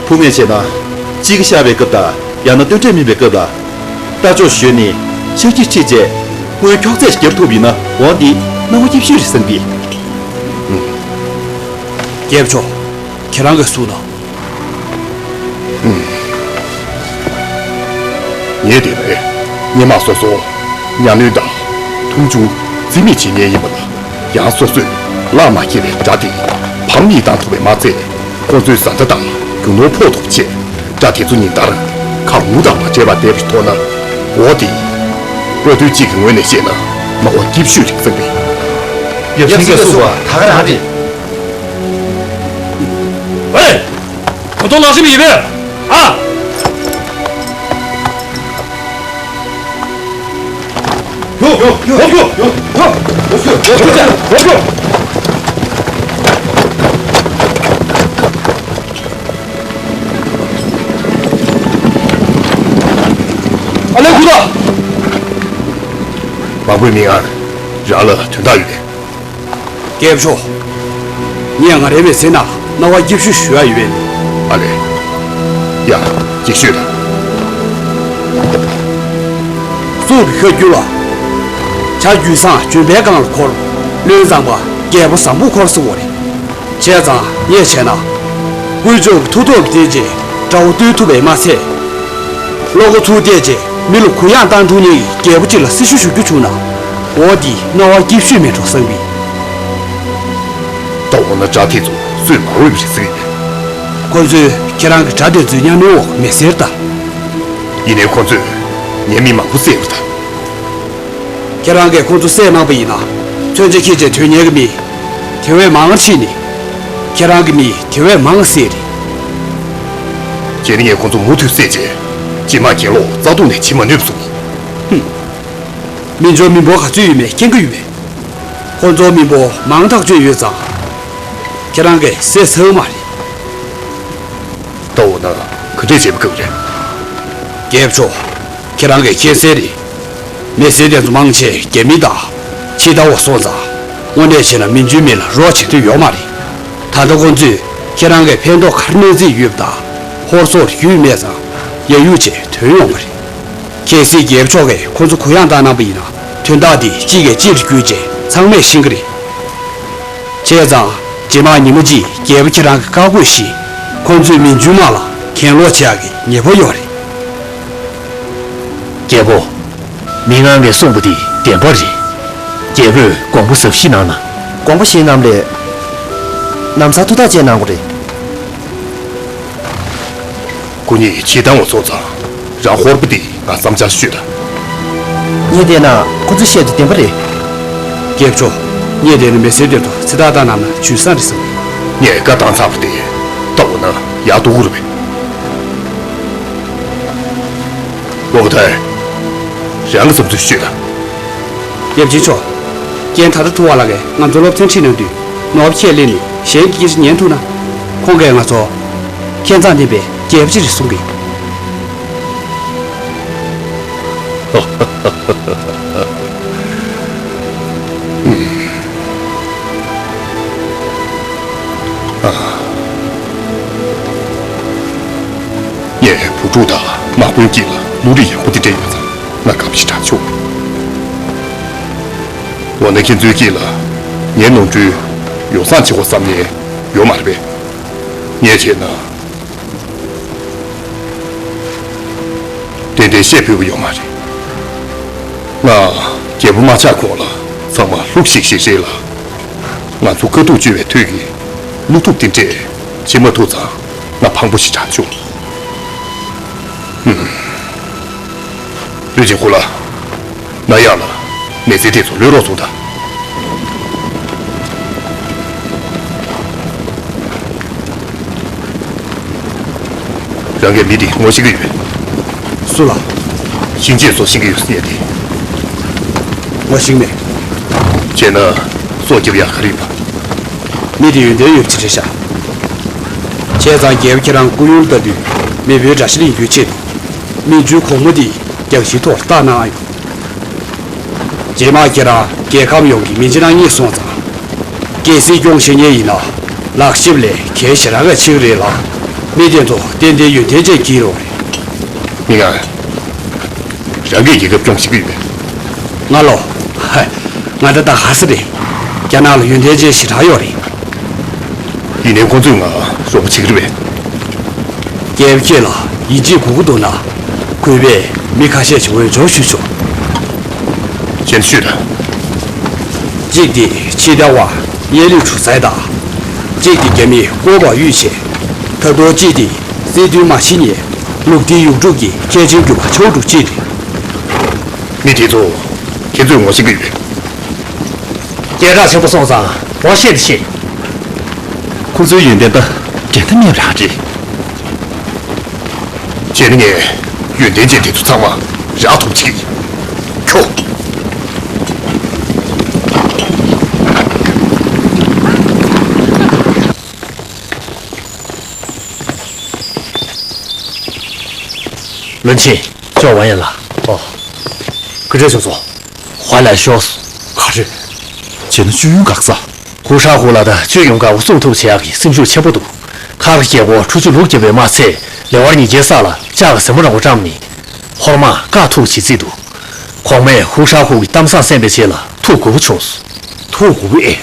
ཕུ་མེ་བྱས་ན། གཅིག་གིས་བཤད་པའི་སྐབས་དང་ཡང་ན་སྟོན་འབྲས་སྨིན་པའི་སྐབས་ལ། རྟ་མཆོག་ཞོན་ནས་ཤར་གྱི་ཁྲིད་བྱས། སྔོན་འཁྱོག་ཚད་བརྒྱབ་ཐུབ་ཡིན་ན་འོང་འདི་སྣང་བ་སྐྱིད་ཤོས་རེད་བསམ་གི། རྒྱལ་པོ་མཆོག་ཁྱེད་རང་གིས་གསུངས་དང་། ངས་དེ་བས་སྔོན་མ་སོ་སོ་གཉའ་གནོན་དང་མཐོང་ཆུང་རྩིས་མེད་བྱེད་མཁན་ཡིན་པ་ལ། ཡང་སོ་སོས་ལག་མ་འཁྱེར་བའི་དགྲ་དེ་ཕམ་ཉེས་བཏང་ཐུབ་པས་མ་ཚད། ཁོ་ཚོའི་བཟའ་ཟླ་དང་རྒྱུ་ནོར་ཕོག་ཐུབ་ཆེད། དགྲ་དེ་ཚོ་ཉིན་ལྟར་ཁ་ངུ་དང་མ་བྲལ་བར་བསྡད་པའི་ཐོག་ན། འོ་དེ། བློ་མཐུན་གཅིག་གི་ངོས་ནས་བཤད་ན་སྣང་བ་སྐྱིད་ཤོས་རེད་བསམ་པས། ཡབ་ཆེན་གྱིས་གསུངས་པ་ད་ག་རང་རེད། ཝེ། ཁོ་ཚོ་ལག་ཤེས་པ་ཡིན་པས། ཨ། ཨ་ལེ་ཁུ་ད། དམག་དཔོན་མི་ངན། རང་ལ་དོན་དག་ཡོད་པས། རྒྱལ་པོ་མཆོག་ངས་ང་རའི་མི་ཚེ་ནང་སྣང་བ་སྐྱིད་ཤོས་ཞུ་ཡ་ཡོད་པས། ཨ་ལེ། ཡ། ཅིག་ཤོད་དང་། སྲོག་གི་ཁ་རྒྱུན་ལ། བྱ་རྒྱུད་བཟང་ལྗོན་པའི་གང་ལ་འཁོར། བློན་བཟང་པོ་རྒྱལ་པོ་བཟང་པོ་འཁོར་ཟེར་བ་རེད། བྱས་ཙང་ངས་བྱས་ན། དཀོན་མཆོག་གི་མཐུ་སྟོབས་ཀྱིས་བརྟེན་བྱས་དགྲ་བོ་བཏུལ་ཐུབ་པས་མ་ཚད། བློ་ཁོག་ཚུར་གཏད་བྱས་མི་ལ་གུ་ཡངས་བཏང་ཐུབ་མཁན་གྱི་རྒྱལ་པོ་གཅིག་ལ་སྲི་ཞུ་ཞུ་རྒྱུ་བྱུང་ན། འོ་འདི་སྣང་བ་སྐྱིད་ཤོས་མེད་འགྲོ་བསམ་གི། ད་འོ་ན་དགྲ་དེ་ཚོ་གསོད་མ་འོས་པ་རེད་ཟེར་གི་ཡོད། ཁོ་ཚོས་ཁྱེད་རང་གི་དགྲ་དེ་ཚོའི་གཉའ་གནོན་འོག་མེད་ཟེར་ད། ཡིན་ནའི་ཁོ་ཚོས་ངའི་མི་མང་པོ་བསད་ཡོད་ད། ཁྱེད་རང་གིས་ཁོ་ཚོ་བསད་མང་པ་ཡིན་ན། མཚོན་ཆ་འཁྱེར་བྱས་ཐོན་མཁན་གྱི་མི་དེ་བས་མང་ཕྱིན་ནས། ཁྱེད་རང་གི་མི་དེ་བས་མང་བསད་རེད། བྱས་ནས་ངས་ཁོ་ཚོ་མུ་མཐུད་བསད་བྱས། རྗེས་མ་གྱེན་ལོག་རྩ་ཐོག་ནས་བྱེད་མ་ནུས་པ་བཟོ་གི། ཧུམ། མི་འབྱོར་མི་འབོར་ག་ཚོད་ཡོད་མེད་མཁྱེན་གྱི་ཡོད་པས། ཁོ་ཚོ་མི་འབོར་མང་ཐག་ཆོད་ཡོད་ཙང་། ཁྱེད་རང་གིས་བསད་ཚར་མ་རེད། ད་འོ་ན་ག་འདྲས་བྱེད་པ་དགོས་རེད། རྒྱལ་པོ་མཆོག་ཁྱེད་རང་གིས་མཁྱེན་གསལ་རེད། མི་སེར་དེ་ཚོ་མང་ཆེ་རྒྱ་མི་དང་ཕྱི་ལྟ་བ་སོང་ཙང་། དངོས་གནས་བྱས་ན་མི་འཇུ་མི་ལ་རོགས་བྱེད་འདོད་ཡོད་མ་རེད། ད་ལྟ་ཁོང་ཚོས་ཁྱེད་རང་གི་ཕན་ཐོགས་ག་རེ་གནང་རྩིས་ཡོད་པ་དང་། ཧོར་སོག་རྒྱུས་མེད་ཙང་ཡ་ཡུ་ཅེ་ཐོན་ཡོང་གི་རེད། གལ་སྲིད་རྒྱལ་པོ་མཆོག་གིས་ཁོང་ཚོ་གུ་ཡངས་བཏང་གནང་པ་ཡིན་ན། དོན་དག་འདི་གཅིག་གིས་གཅིག་ལ་བརྒྱུད་བྱས་ཚང་མས་ཤེས་ཀྱི་རེད། བྱས་ཙང་རྗེས་མ་ཉི་མ་གཅིག་རྒྱལ་པོ་ཁྱེད་རང་གི་བཀའ་བཀོད་བཞིན། ཁོང་ཚོས་མི་འཇུ་དམག་ལ་གྱེན་ལོག་བྱེད་ཡག་གི་ཉེ་པོ་ཡོད་རེད། རྒྱལ་པོ། མི་ངང་གིས་གསུངས་པ་འདི་བདེན་པ་རེད། རྒྱལ་པོས་དགོངས་པ་ཟབ་ཞིག་གནང་ན། དགོངས་པ་བཞེས་གནང་རེད། ལམ་སང་ཐུགས་ཐག་བཅད་གནང་དགོས་རེད། ཁོ་གཉིས་ཕྱིར་བཏང་བ་སོང་ཙང་། རང་ཧོར་པ་འདི་ང་བསམ་འཆར་ཤོད་དང་། ངས་བལྟས་ན་ཁོ་ཚོས་བཤད་དེ་བདེན་པ་རེད། རྒྱལ་པོ་མཆོག་ངས་བལྟས་ན་མི་སེར་དེ་ཚོ་ཚེ་ཐར་བཏང་གནང་ན་འཇུ་ས་རེད་བསམ། ངས་བཀའ་བཏང་ཚར་བ་དེ་ལྟ་འོ་ན་ཡག་འདུག་གི་རེད་པས། ཝང་ཀྲེན། རང་གི་བསམ་ཚུལ་ཤོད་དང་། རྒྱལ་པོ་མཆོག་རྒན་ད་ལྟ་ཐུབ་དབང་ལགས་ཀྱིས་ང་ཚོ་སློབ་ཚན་ཁྲིད་གནང་དུས། ནོར་བུ་ཁས་ལེན་ནས་གཞན་གྱི་སྐད་ཆ་ཉན་ཐུབ་ན། ཁོང་གིས་ང་ཚོ་མཁས་མཛངས་ལྡན་པའི་རྒྱལ་པོ་ཅིག་རེད་གསུང་གི། ངས་བུ་ཕྲུག་དང་དམག་དཔོན་དཀྱིལ་ལ་བློ་རིག་ཡངས་པོ་དེ་འདྲ་ཡོད་ཙང་ང་དགའ་པོ་ཞེ་དྲག་བྱུང་། འོ་ན་ཁྱེད་ཚོའི་དཀྱིལ་ལ་ངའི་ནོར་འཁྲུལ་ཡོ་བསྲང་བྱེད་དགོས་བསམ་མཁན་ཡོད་མ་རེད་པས། ངས་བྱས་ན། ཏན་ཏན་བཤད་ཕོད་པ་ཡོད་མ་རེད། ང་རྒྱལ་པོ་མ་ཆགས་གོང་ལ་ཚང་མ་ལྷུག་ཤིག་ཤིག་རེད་ལ། ང་ཚོ་དཀའ་སྡུག་སྤྱོད་པའི་དུས་ཀྱི་བློ་ཐུབ་དེ་འདྲས་བྱེད་མ་ཐུབ་ཙང་ང་ཕངས་པོ་ཞེ་དྲག་བྱུང་། ཧུམ། ལུས་ཅན་ཧུ་ལ། ན་ཡག་ལ་མི་ཚེ་དེ་ཚོ་ལོས་རོགས་ཚོ་དང་། རང་གིས་མི་དེ་ངོ་ཤེས་ཀྱི་ཡོད། སུ་ལ། གཤིན་རྗེ་སོགས་ཤེས་ཀྱི་ཡོད་ཟེར་ཏེ། ངོ་ཤེས་མེད། བྱས་ན་སྲོག་སྐྱོབ་ཡག་ག་རེ་ཡིན་པ། མི་དེ་ཡོན་ཏན་ཡོད་པ་ཅིག་རེད་ཤག་བྱས་ཙང་རྒྱལ་པོ་ཁྱེད་རང་སྐུ་ཡོང་ལྟ་དུས་མེས་པོའི་དགྲ་ཤ་ལེན་རྒྱུའི་ཆེད་དུ་མི་འཇུ་གོང་མོ་དེ་རྒྱང་ཤིང་ཐོག་བཏགས་གནང་ཨ་ཡོང་། རྗེས་མ་ཁྱེད་རང་རྒྱལ་ཁམས་ཡོངས་ཀྱི་མི་འཇིགས་སྣང་རྙེད་སོང་ཙང་། སྐྱེ་སྲིད་སྐྱོང་ཤེས་མཁན་ཡིན་ན་ལག་ཞིབ་ལས་གལ་ཞེ་དྲག་ག་ཆེ་གི་རེད་ལ། མི་དེ་ཚོ་ཏན་ཏན་ཡོན་ཏན་ཅན་གྱི་རོགས་རེད། མི་ང་། རང་གིས་རྒྱལ་ཁབ་སྐྱོང་ཤེས་ཀྱི་ཡོད་པས། ང་ལོ། ཧ། ང་ད་ལྟ་ག་ས་རེད། རྒྱ་ནག་ལ་ཡོན་ཏན་ཅན་ཞེ་དྲག་ཡོད་རེད། ཡིན་ནའི་ཁོང་ཚོས་ང་རོགས་པ་བྱེད་ཀྱི་རེད་པས། རྒྱལ་པོ་ཁྱེད་ལ་ཡིད་ཆེས་དགོས་ཀྱི་འདུག་ན། གུས་པས་མི་ཁ་ཤས་ཤིག་འོས་སྦྱོར་ཞུས་ཆོག་གཞན་ཞུས་དང་། གཅིག་དེ་ཕྱི་དར་བ་གཡས་ལུས་གྲུ་ཚའི་དང་། གཅིག་དེ་རྒྱ་མི་ཀོ་བ་གཡུས་ཆེ། ད་དུང་གཅིག་དེ་སྲིད་དོན་མ་ཤེས་ཉེ་ལུག་ཏི་ཡུག་དྲུག་གི་མཁས་ཆེན་གྱུར་པ་ཆའོ་ཀྲུག་ཅི་རེད། མི་དེ་ཚོ་ཁྱེད་ཚོས་ངོ་ཤེས་ཀྱི་ཡོད། སྐད་གྲགས་ཆེན་པོ་སོང་ཙང་ངོ་ཤེས་དེ་ཤེས། ཁོ་ཚོའི་ཡོན་ཏན་ད་འགྲན་ཟླ་མེད་པ་རང་རེད། བྱས་ན་ངས་ཡོན་ཏན་ཅན་དེ་ཚོ་ཚང་མ་རག་ཐུབ་ཅིག་ཁྱོ། བློན་ཆེན། ཅོ་ཝན་ཡན་ལགས། ཨོ། སྐུ་ཕྲེང་ཞོགས་སོང་། ཧ་ལས་ཤོག་ག་རེ། བྱས་ན་སྤྱོད་ཡོན་འགག་ས། ཧུ་ཧྲ་ཧུ་ལ་དང་སྤྱོད་ཡོན་འགག་པ་སྲུང་ཐུབ་བྱེད་ཡག་གི་སེམས་ཤུགས་ཆེན་པོ་འདུག་ཁ་ར་རྒྱལ་པོ་ཁྲུ་ཆུ་ལུག་རྒྱབ་པའི་དམག་ཚད་ལེ་དབར་ཉིས་བརྒྱའི་ས་ལ་ལྕགས་ཀྱི་ཟེ་མོ་རང་པོ་བཀྲམ་ནས་ཧོར་དམག་བཀག་ཐུབ་བྱེད་རྩིས་འདུག་གོང་མས་ཧུ་ཧྲ་ཧུ་གི་གཏམ་བཟང་གསན་པའི་རྗེས་ལ་ཐུགས་མགུ་པོ་ཆུང་སོང་། ཐུགས་མགུ་པོ་ཨེ།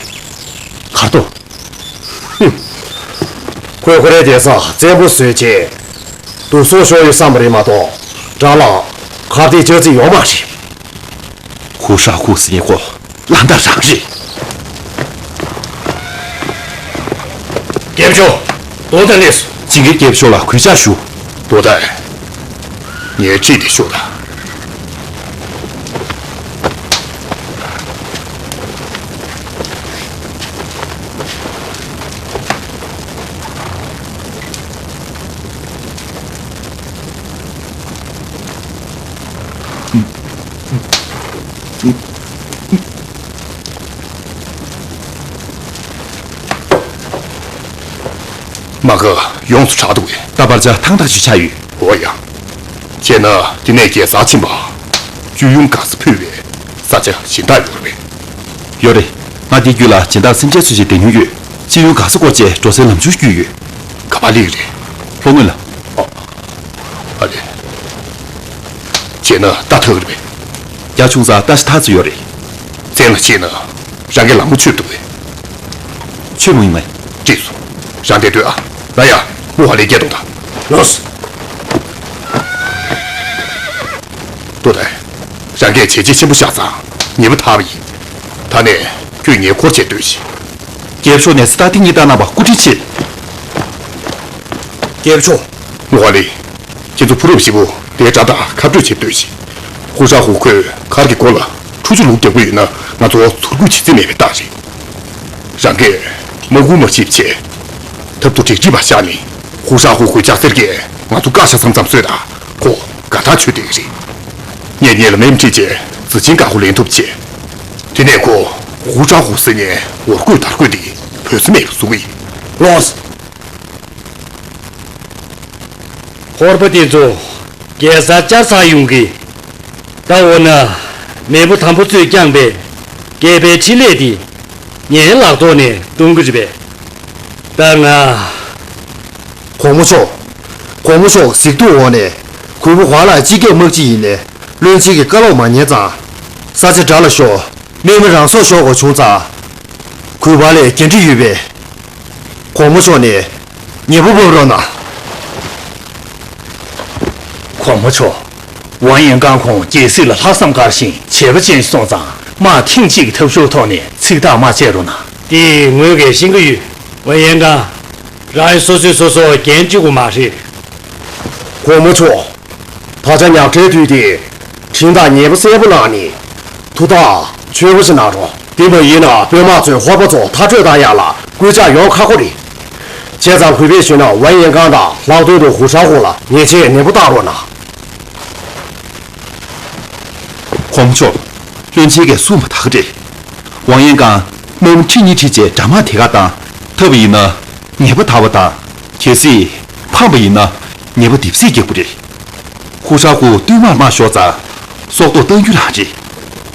གར་ཏོ། ཧུམ། ཁོས་ཁོ་རའི་སྡེ་ས་བཙན་པོ་བཟོས་རྗེས། སྡུག་སྲོག་ཤོར་ཡོད་བསམ་པ་རེད་མ་གཏོགས། དགྲ་ལ་ཁ་གཏད་བཅག་རྩིས་ཡོད་མ་རེད། ཧུ་ཧྲ་ཧུ་ཟེར་མཁན་ཁོ་ལ་མདའ་རང་རེད། རྒྱལ་པོ་མཆོག་དོ་དན་ལས་སུ། ཅིང་གིས་རྒྱལ་པོ་མཆོག་ལ་གུས་ཕྱག་ཞུ། དོ་དན། ངས་ཁྲིད་དེ་ཤོག་དང་། མ་ག་ཡོངས་སུ་གྲགས་འདུག་གས། ད་བར་ཆ་ཐང་ཐག་ཆོད་ཆགས་ཡོད། འོ་ཡ། བྱས་ན་འདི་ནས་རྒྱལ་སར་ཕྱིན་པ། སྤྱི་ཡོངས་གང་ས་ཕུད་པའི་ས་ཆ་གཞན་དག་ཡོད་རེད་པས། ཡོད་རེད། ང་དེའི་རྒྱུད་ལ་སྦྱིན་བདག་སེམས་ཅན་ཚོ་ཞིག་བསྡད་མྱོང་ཡོད། སྤྱི་ཡོངས་གང་ས་སྐོར་བྱས་འགྲོ་སའི་ལམ་ཆུང་བརྒྱུད་ཡོད། ག་པར་སླེབས་རེད། ལྷོ་ངོས་ལ། ཨ་ཨ་རེད། བྱས་ན་ལྟ་ཐུབ་རེད་པས། རྒྱ་ཆུང་ས་ལྟ་ཞིག་ཐག་ཚོད་ཡོད་རེད། བཙན་ལ་བྱས་ན་རང་གི་ལམ་ཁ་ཆོད་འདུག་པས། ཆོད་མོ་ཡིན་ངས། འགྲིག་སོང་། རང་བསྡད་སྡོད་ཨ། ང་ཡ། མུ་ཧ་ལེ་སྐད་གཏོང་དང་། ལོས། ཏོ་ཏའི། རང་གིས་བྱས་རྗེས་ཆེན་པོ་བཞག་ཙང་ཉེས་པ་དག་པ་ཡིན། ད་ནས་ཁྱོད་ངའི་འཁོར་བྱས་སྡོད་ཤིག་རྒྱལ་པོ་མཆོག་ནས་སི་ཏཱ་ཏི་གཉིས་བཏང་གནང་བ་སྐུ་དྲིན་ཆེ། རྒྱལ་པོ་མཆོག་མུ་ཧ་ལེ། ཁྱེད་ཚོ་ཕུ་རུབ་བཞི་པོ་དེའི་དགྲ་དང་ཁ་སྤྲོད་བྱེད་སྡོད་ཤིག་ཧུ་ཧྲ་ཧུ་ཁོས་མཁར་གྱི་སྒོ་ལ་ཁྲུ་ཆུ་ལུག་རྒྱག་གི་ཡོད་ན་ང་ཚོ་ཚུར་རྒོལ་བྱེད་རྩིས་མེད་པའི་རྟགས་རེད། རང་གིས་མ་འགུལ་མ་བྱེད་ཆེད། ཐབ་ཏུ་བྲེག་བྲིས་པ་བཞག་ནི། ཧུ་ཧྲ་ཧུ་ཁོའི་ལྕགས་གཟེར་གྱིས་ང་ཚོ་བཀག་བཞག་མཚམས་མཚམས་སོས་དང་ཁོ་དགའ་ཐག་ཆོད་བསྡད་ཀྱི་རེད། ངས་ངེད་ལ་མེ་མ་ཁྲིད་རྗེས་གཟི་བྱིན་དཀར་པོ་ལེན་ཐུབ་ཆེད། དེ་ནས་ཁོ་ཧུ་ཧྲ་ཧུ་ཟེར་ནས་འོར་རྒོད་དར་རྒོད་དེ་བོད་ས་མེད་པ་བཟོ་གི་ཡིན། ལོས། ཧོར་པ་དེ་ཚོ་རྒྱལ་སར་བཅར་ཚར་ཡོང་གི། ད་འོ་ན་མེས་པོ་དམ་པ་ཚོས་བསྐྱངས་པའི་རྒྱལ་པོའི་ཕྲིན་ལས་དེ་ངའི་ལག་ཐོག་ནས་གཏོང་གི་རེད་པས། ད་ང་། གོང་མ་མཆོག་གོང་མ་མཆོག་གཟིགས་འདུག་འོག་ནས་གུས་པ་ཧོ་ལ་སྤྱི་ཁྱབ་དམག་སྤྱི་ཡིན་ནས་བློན་ཆེན་གྱི་བཀའ་སློབ་མ་ཉན་ཙང་། ས་ཆ་དགྲ་ལ་ཤོར། མི་མི་རང་སྲོག་ཤོར་དགོས་བྱུང་ཙང་། གུས་པ་ལས་འགན་འཁྲི་ཡོད་པས། གོང་མ་མཆོག་ནས་ཉེས་པ་ཕོག་རོགས་གནང་། གོང་མ་མཆོག་ཝང་ཡན་ཀང་ཁོང་རྒྱལ་སྲིད་ལ་ལྷག་བསམ་དཀར་ཞིང་བྱས་པ་ཅན་ཞིག་སོང་ཙང་དམག་ཐེངས་གཅིག་གི་ཐབས་ཤོར་ཐོག་ནས་ཚིག་ཐག་མ་བཅད་རོགས་གནང་། དེ་ངོས་ཀྱིས་ཤེས་ཀྱི་ཡོད། ཝང་ཡན་ཀང་། རང་སོ་སོས་སོ་སོར་འགན་བཅོལ་དགོས་མ་རེད། གོང་མ་མཆོག་ད་ཆ་ཉག་ཕྲའི་དུས་དེ། དྲིན་དང་ཉེས་པ་གསལ་པོ་ལངས་ནས། ཐུགས་ཐག་ཆོད་པོ་ཞིག་གནང་རོགས། དེ་མ་ཡིན་ན་བོད་དམག་ཚོས་ཧོར་པ་ཚོ་མཐར་སྐྲོད་བཏང་ཡག་ལ་སྐུལ་ལྕག་ཡོང་ཁག་པོ་རེད། བྱས་ཙང་གུས་པས་ཞུས་ན་ཝན་ཡན་ཀང་དང་ལྷག་དོན་དུ་ཧུ་ཧྲ་ཧུ་ལ་ཉེས་ཆད་ནན་པོ་བཏང་རོགས་གནང་། གོང་མ་མཆོག་བློན་ཆེན་གྱིས་གསུངས་པ་ད་ག་རེད། ཝང་ཡན་ཀང་མེ་མུ་ཁྲི་གཉིས་ཁྲིད་རྗེས་དགྲ་དམག་དེ་ག་བཏང་ཐབས་ཡིན་ན། ཉེས་པ་དག་པ་དང་། གལ་སྲིད་ཕམ་པ་ཡིན་ན་ཉེས་པ་སྡེབ་གསིག་རྒྱག་དགོས་རེད། ཧུ་ཧྲ་ཧུ་བསྟུད་མར་དམག་ཤོར་ཙང་སྲོག་ཐོག་གཏང་རྒྱུ་རང་རེད།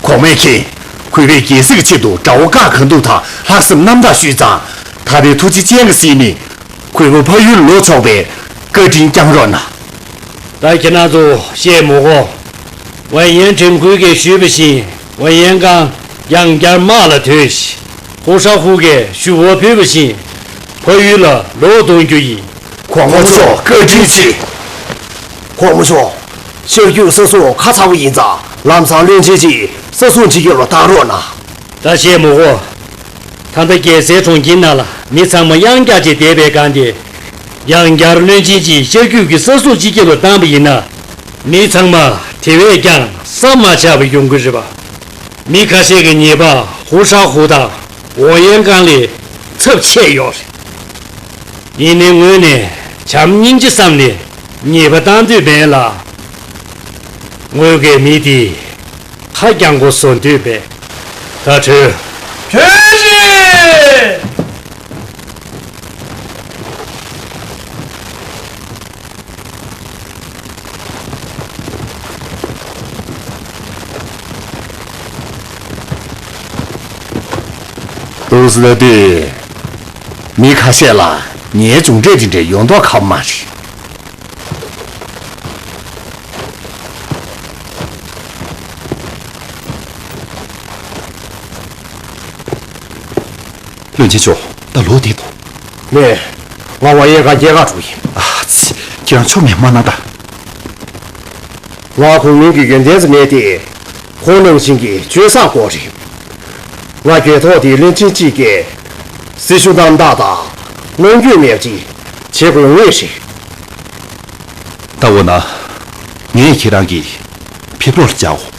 གོང་མས་མཁྱེན། གུས་པས་རྒྱལ་སྲིད་ཀྱི་ཆེད་དུ་དགྲ་བོ་བཀག་ག་འདུག་དང་ལྷག་བསམ་རྣམ་དག་ཞུས་ཙང་། ད་ལྟའི་ཐུགས་རྗེ་ཅན་གྱི་སྲིད་ནི། གུས་པ་ཕ་ཡུལ་ལོག་ཆོག་པའི་བཀའ་དྲིན་བསྐྱང་རོགས་གནང་། ད་ཁྱེད་རང་ཚོ་བཤད་མོ་གོ། ཝན་ཡན་ཁྲིན་གུས་ཀྱིས་ཞུས་པ་བཞིན་ཝན་ཡན་ཀང་ཡང་བསྐྱར་དམག་ལ་ཐོན་ཞིང་། ཧུ་ཧྲ་ཧུ་གིས་ཞུ་བ་ཕུལ་བ་བཞིན་ཕ་ཡུལ་ལ་ལོག་གཏོང་རྒྱུ་ཡིན། གོང་མ་མཆོག་བཀའ་དྲིན་ཆེ། གོང་མ་མཆོག་ཤར་རྒྱུད་ས་སྲུང་ཁ་ཚ་པོ་ཡིན་ཙང་ལམ་སང་བློན་ཆེན་གྱིས་ས་སྲུང་སྤྱི་ཁྱབ་ལ་བཏང་རོགས་གནང་། ད་བཤད་མོ་གོ། ད་ལྟ་རྒྱལ་སའི་གྲོང་ཁྱེར་ནང་ལ་མི་ཚང་མ་གཡང་བཀྱག་བྱས་བསྡད་པའི་སྒང་དེ། ཡང་བསྐྱར་བློན་ཆེན་གྱིས་ཤར་རྒྱུད་ཀྱི་ས་སྲུང་སྤྱི་ཁྱབ་ལ་བཏང་པ་ཡིན་ན། མི་ཚང་མ་དེ་བས་ཀྱང་བསམ་མ་ཆགས་པ་ཡོང་གི་རེད་པ། མི་ཁ་ཤས་ཀྱིས་ཉེས་པ་ཧུ་ཧྲ་ཧུ་དང་ཝོ་ཡན་ཀང་ལས་ཚབས་ཆེ་ཡོད་རེད། ཡིན་ནའི་ངོས་ནས་བྱམས་སྙིང་རྗེ་བསམ་ནས་ཉེས་པ་བཏང་འདོད་མེད་ལ། ངོས་ཀྱིས་མི་དེ་ཁ་རྐྱང་པོ་བཟོ་འདོད་པས། ད་གྲོལ། གྲོལ་ཞིག་ཏུ་སི་ལ་ཏི། མི་ཁ་ཤས་ལ་ངའི་མཇུག་འབྲས་དེ་འདྲ་ཡོང་མདོག་ཁ་པོ་མ་རེད། བློན་ཆེན་མཆོག་ད་ལོག་བསྡད་དོ། མེད། ང་ཝ་ཡེ་ག་སྐྱེས་ཀ་འགྲོ་ཡིན། ཨ་ཙི། ཁྱེད་རང་ཆོ་མེད་མ་གནང་ད། ང་གོང་མིང་གི་ཡོན་ཏན་ཙམ་མེད་དེ། ཁོང་ནང་བཞིན་གྱི་སྤྱོད་བཟང་སྐོར་རེད། ང་རྒྱལ་ཐོག་དེའི་བློན་ཆེན་གཅིག་གིས་སྲི་ཞུ་རྣམ་དག་དང་གནོང་འགྱོད་མེད་པ་ཅིག་བྱེད་དགོས་ངེས་རེད། ད་འོ་ན། ངས་ཁྱེད་རང་གི་ཕེབས་ལོག་ལ་བཅར་འོ།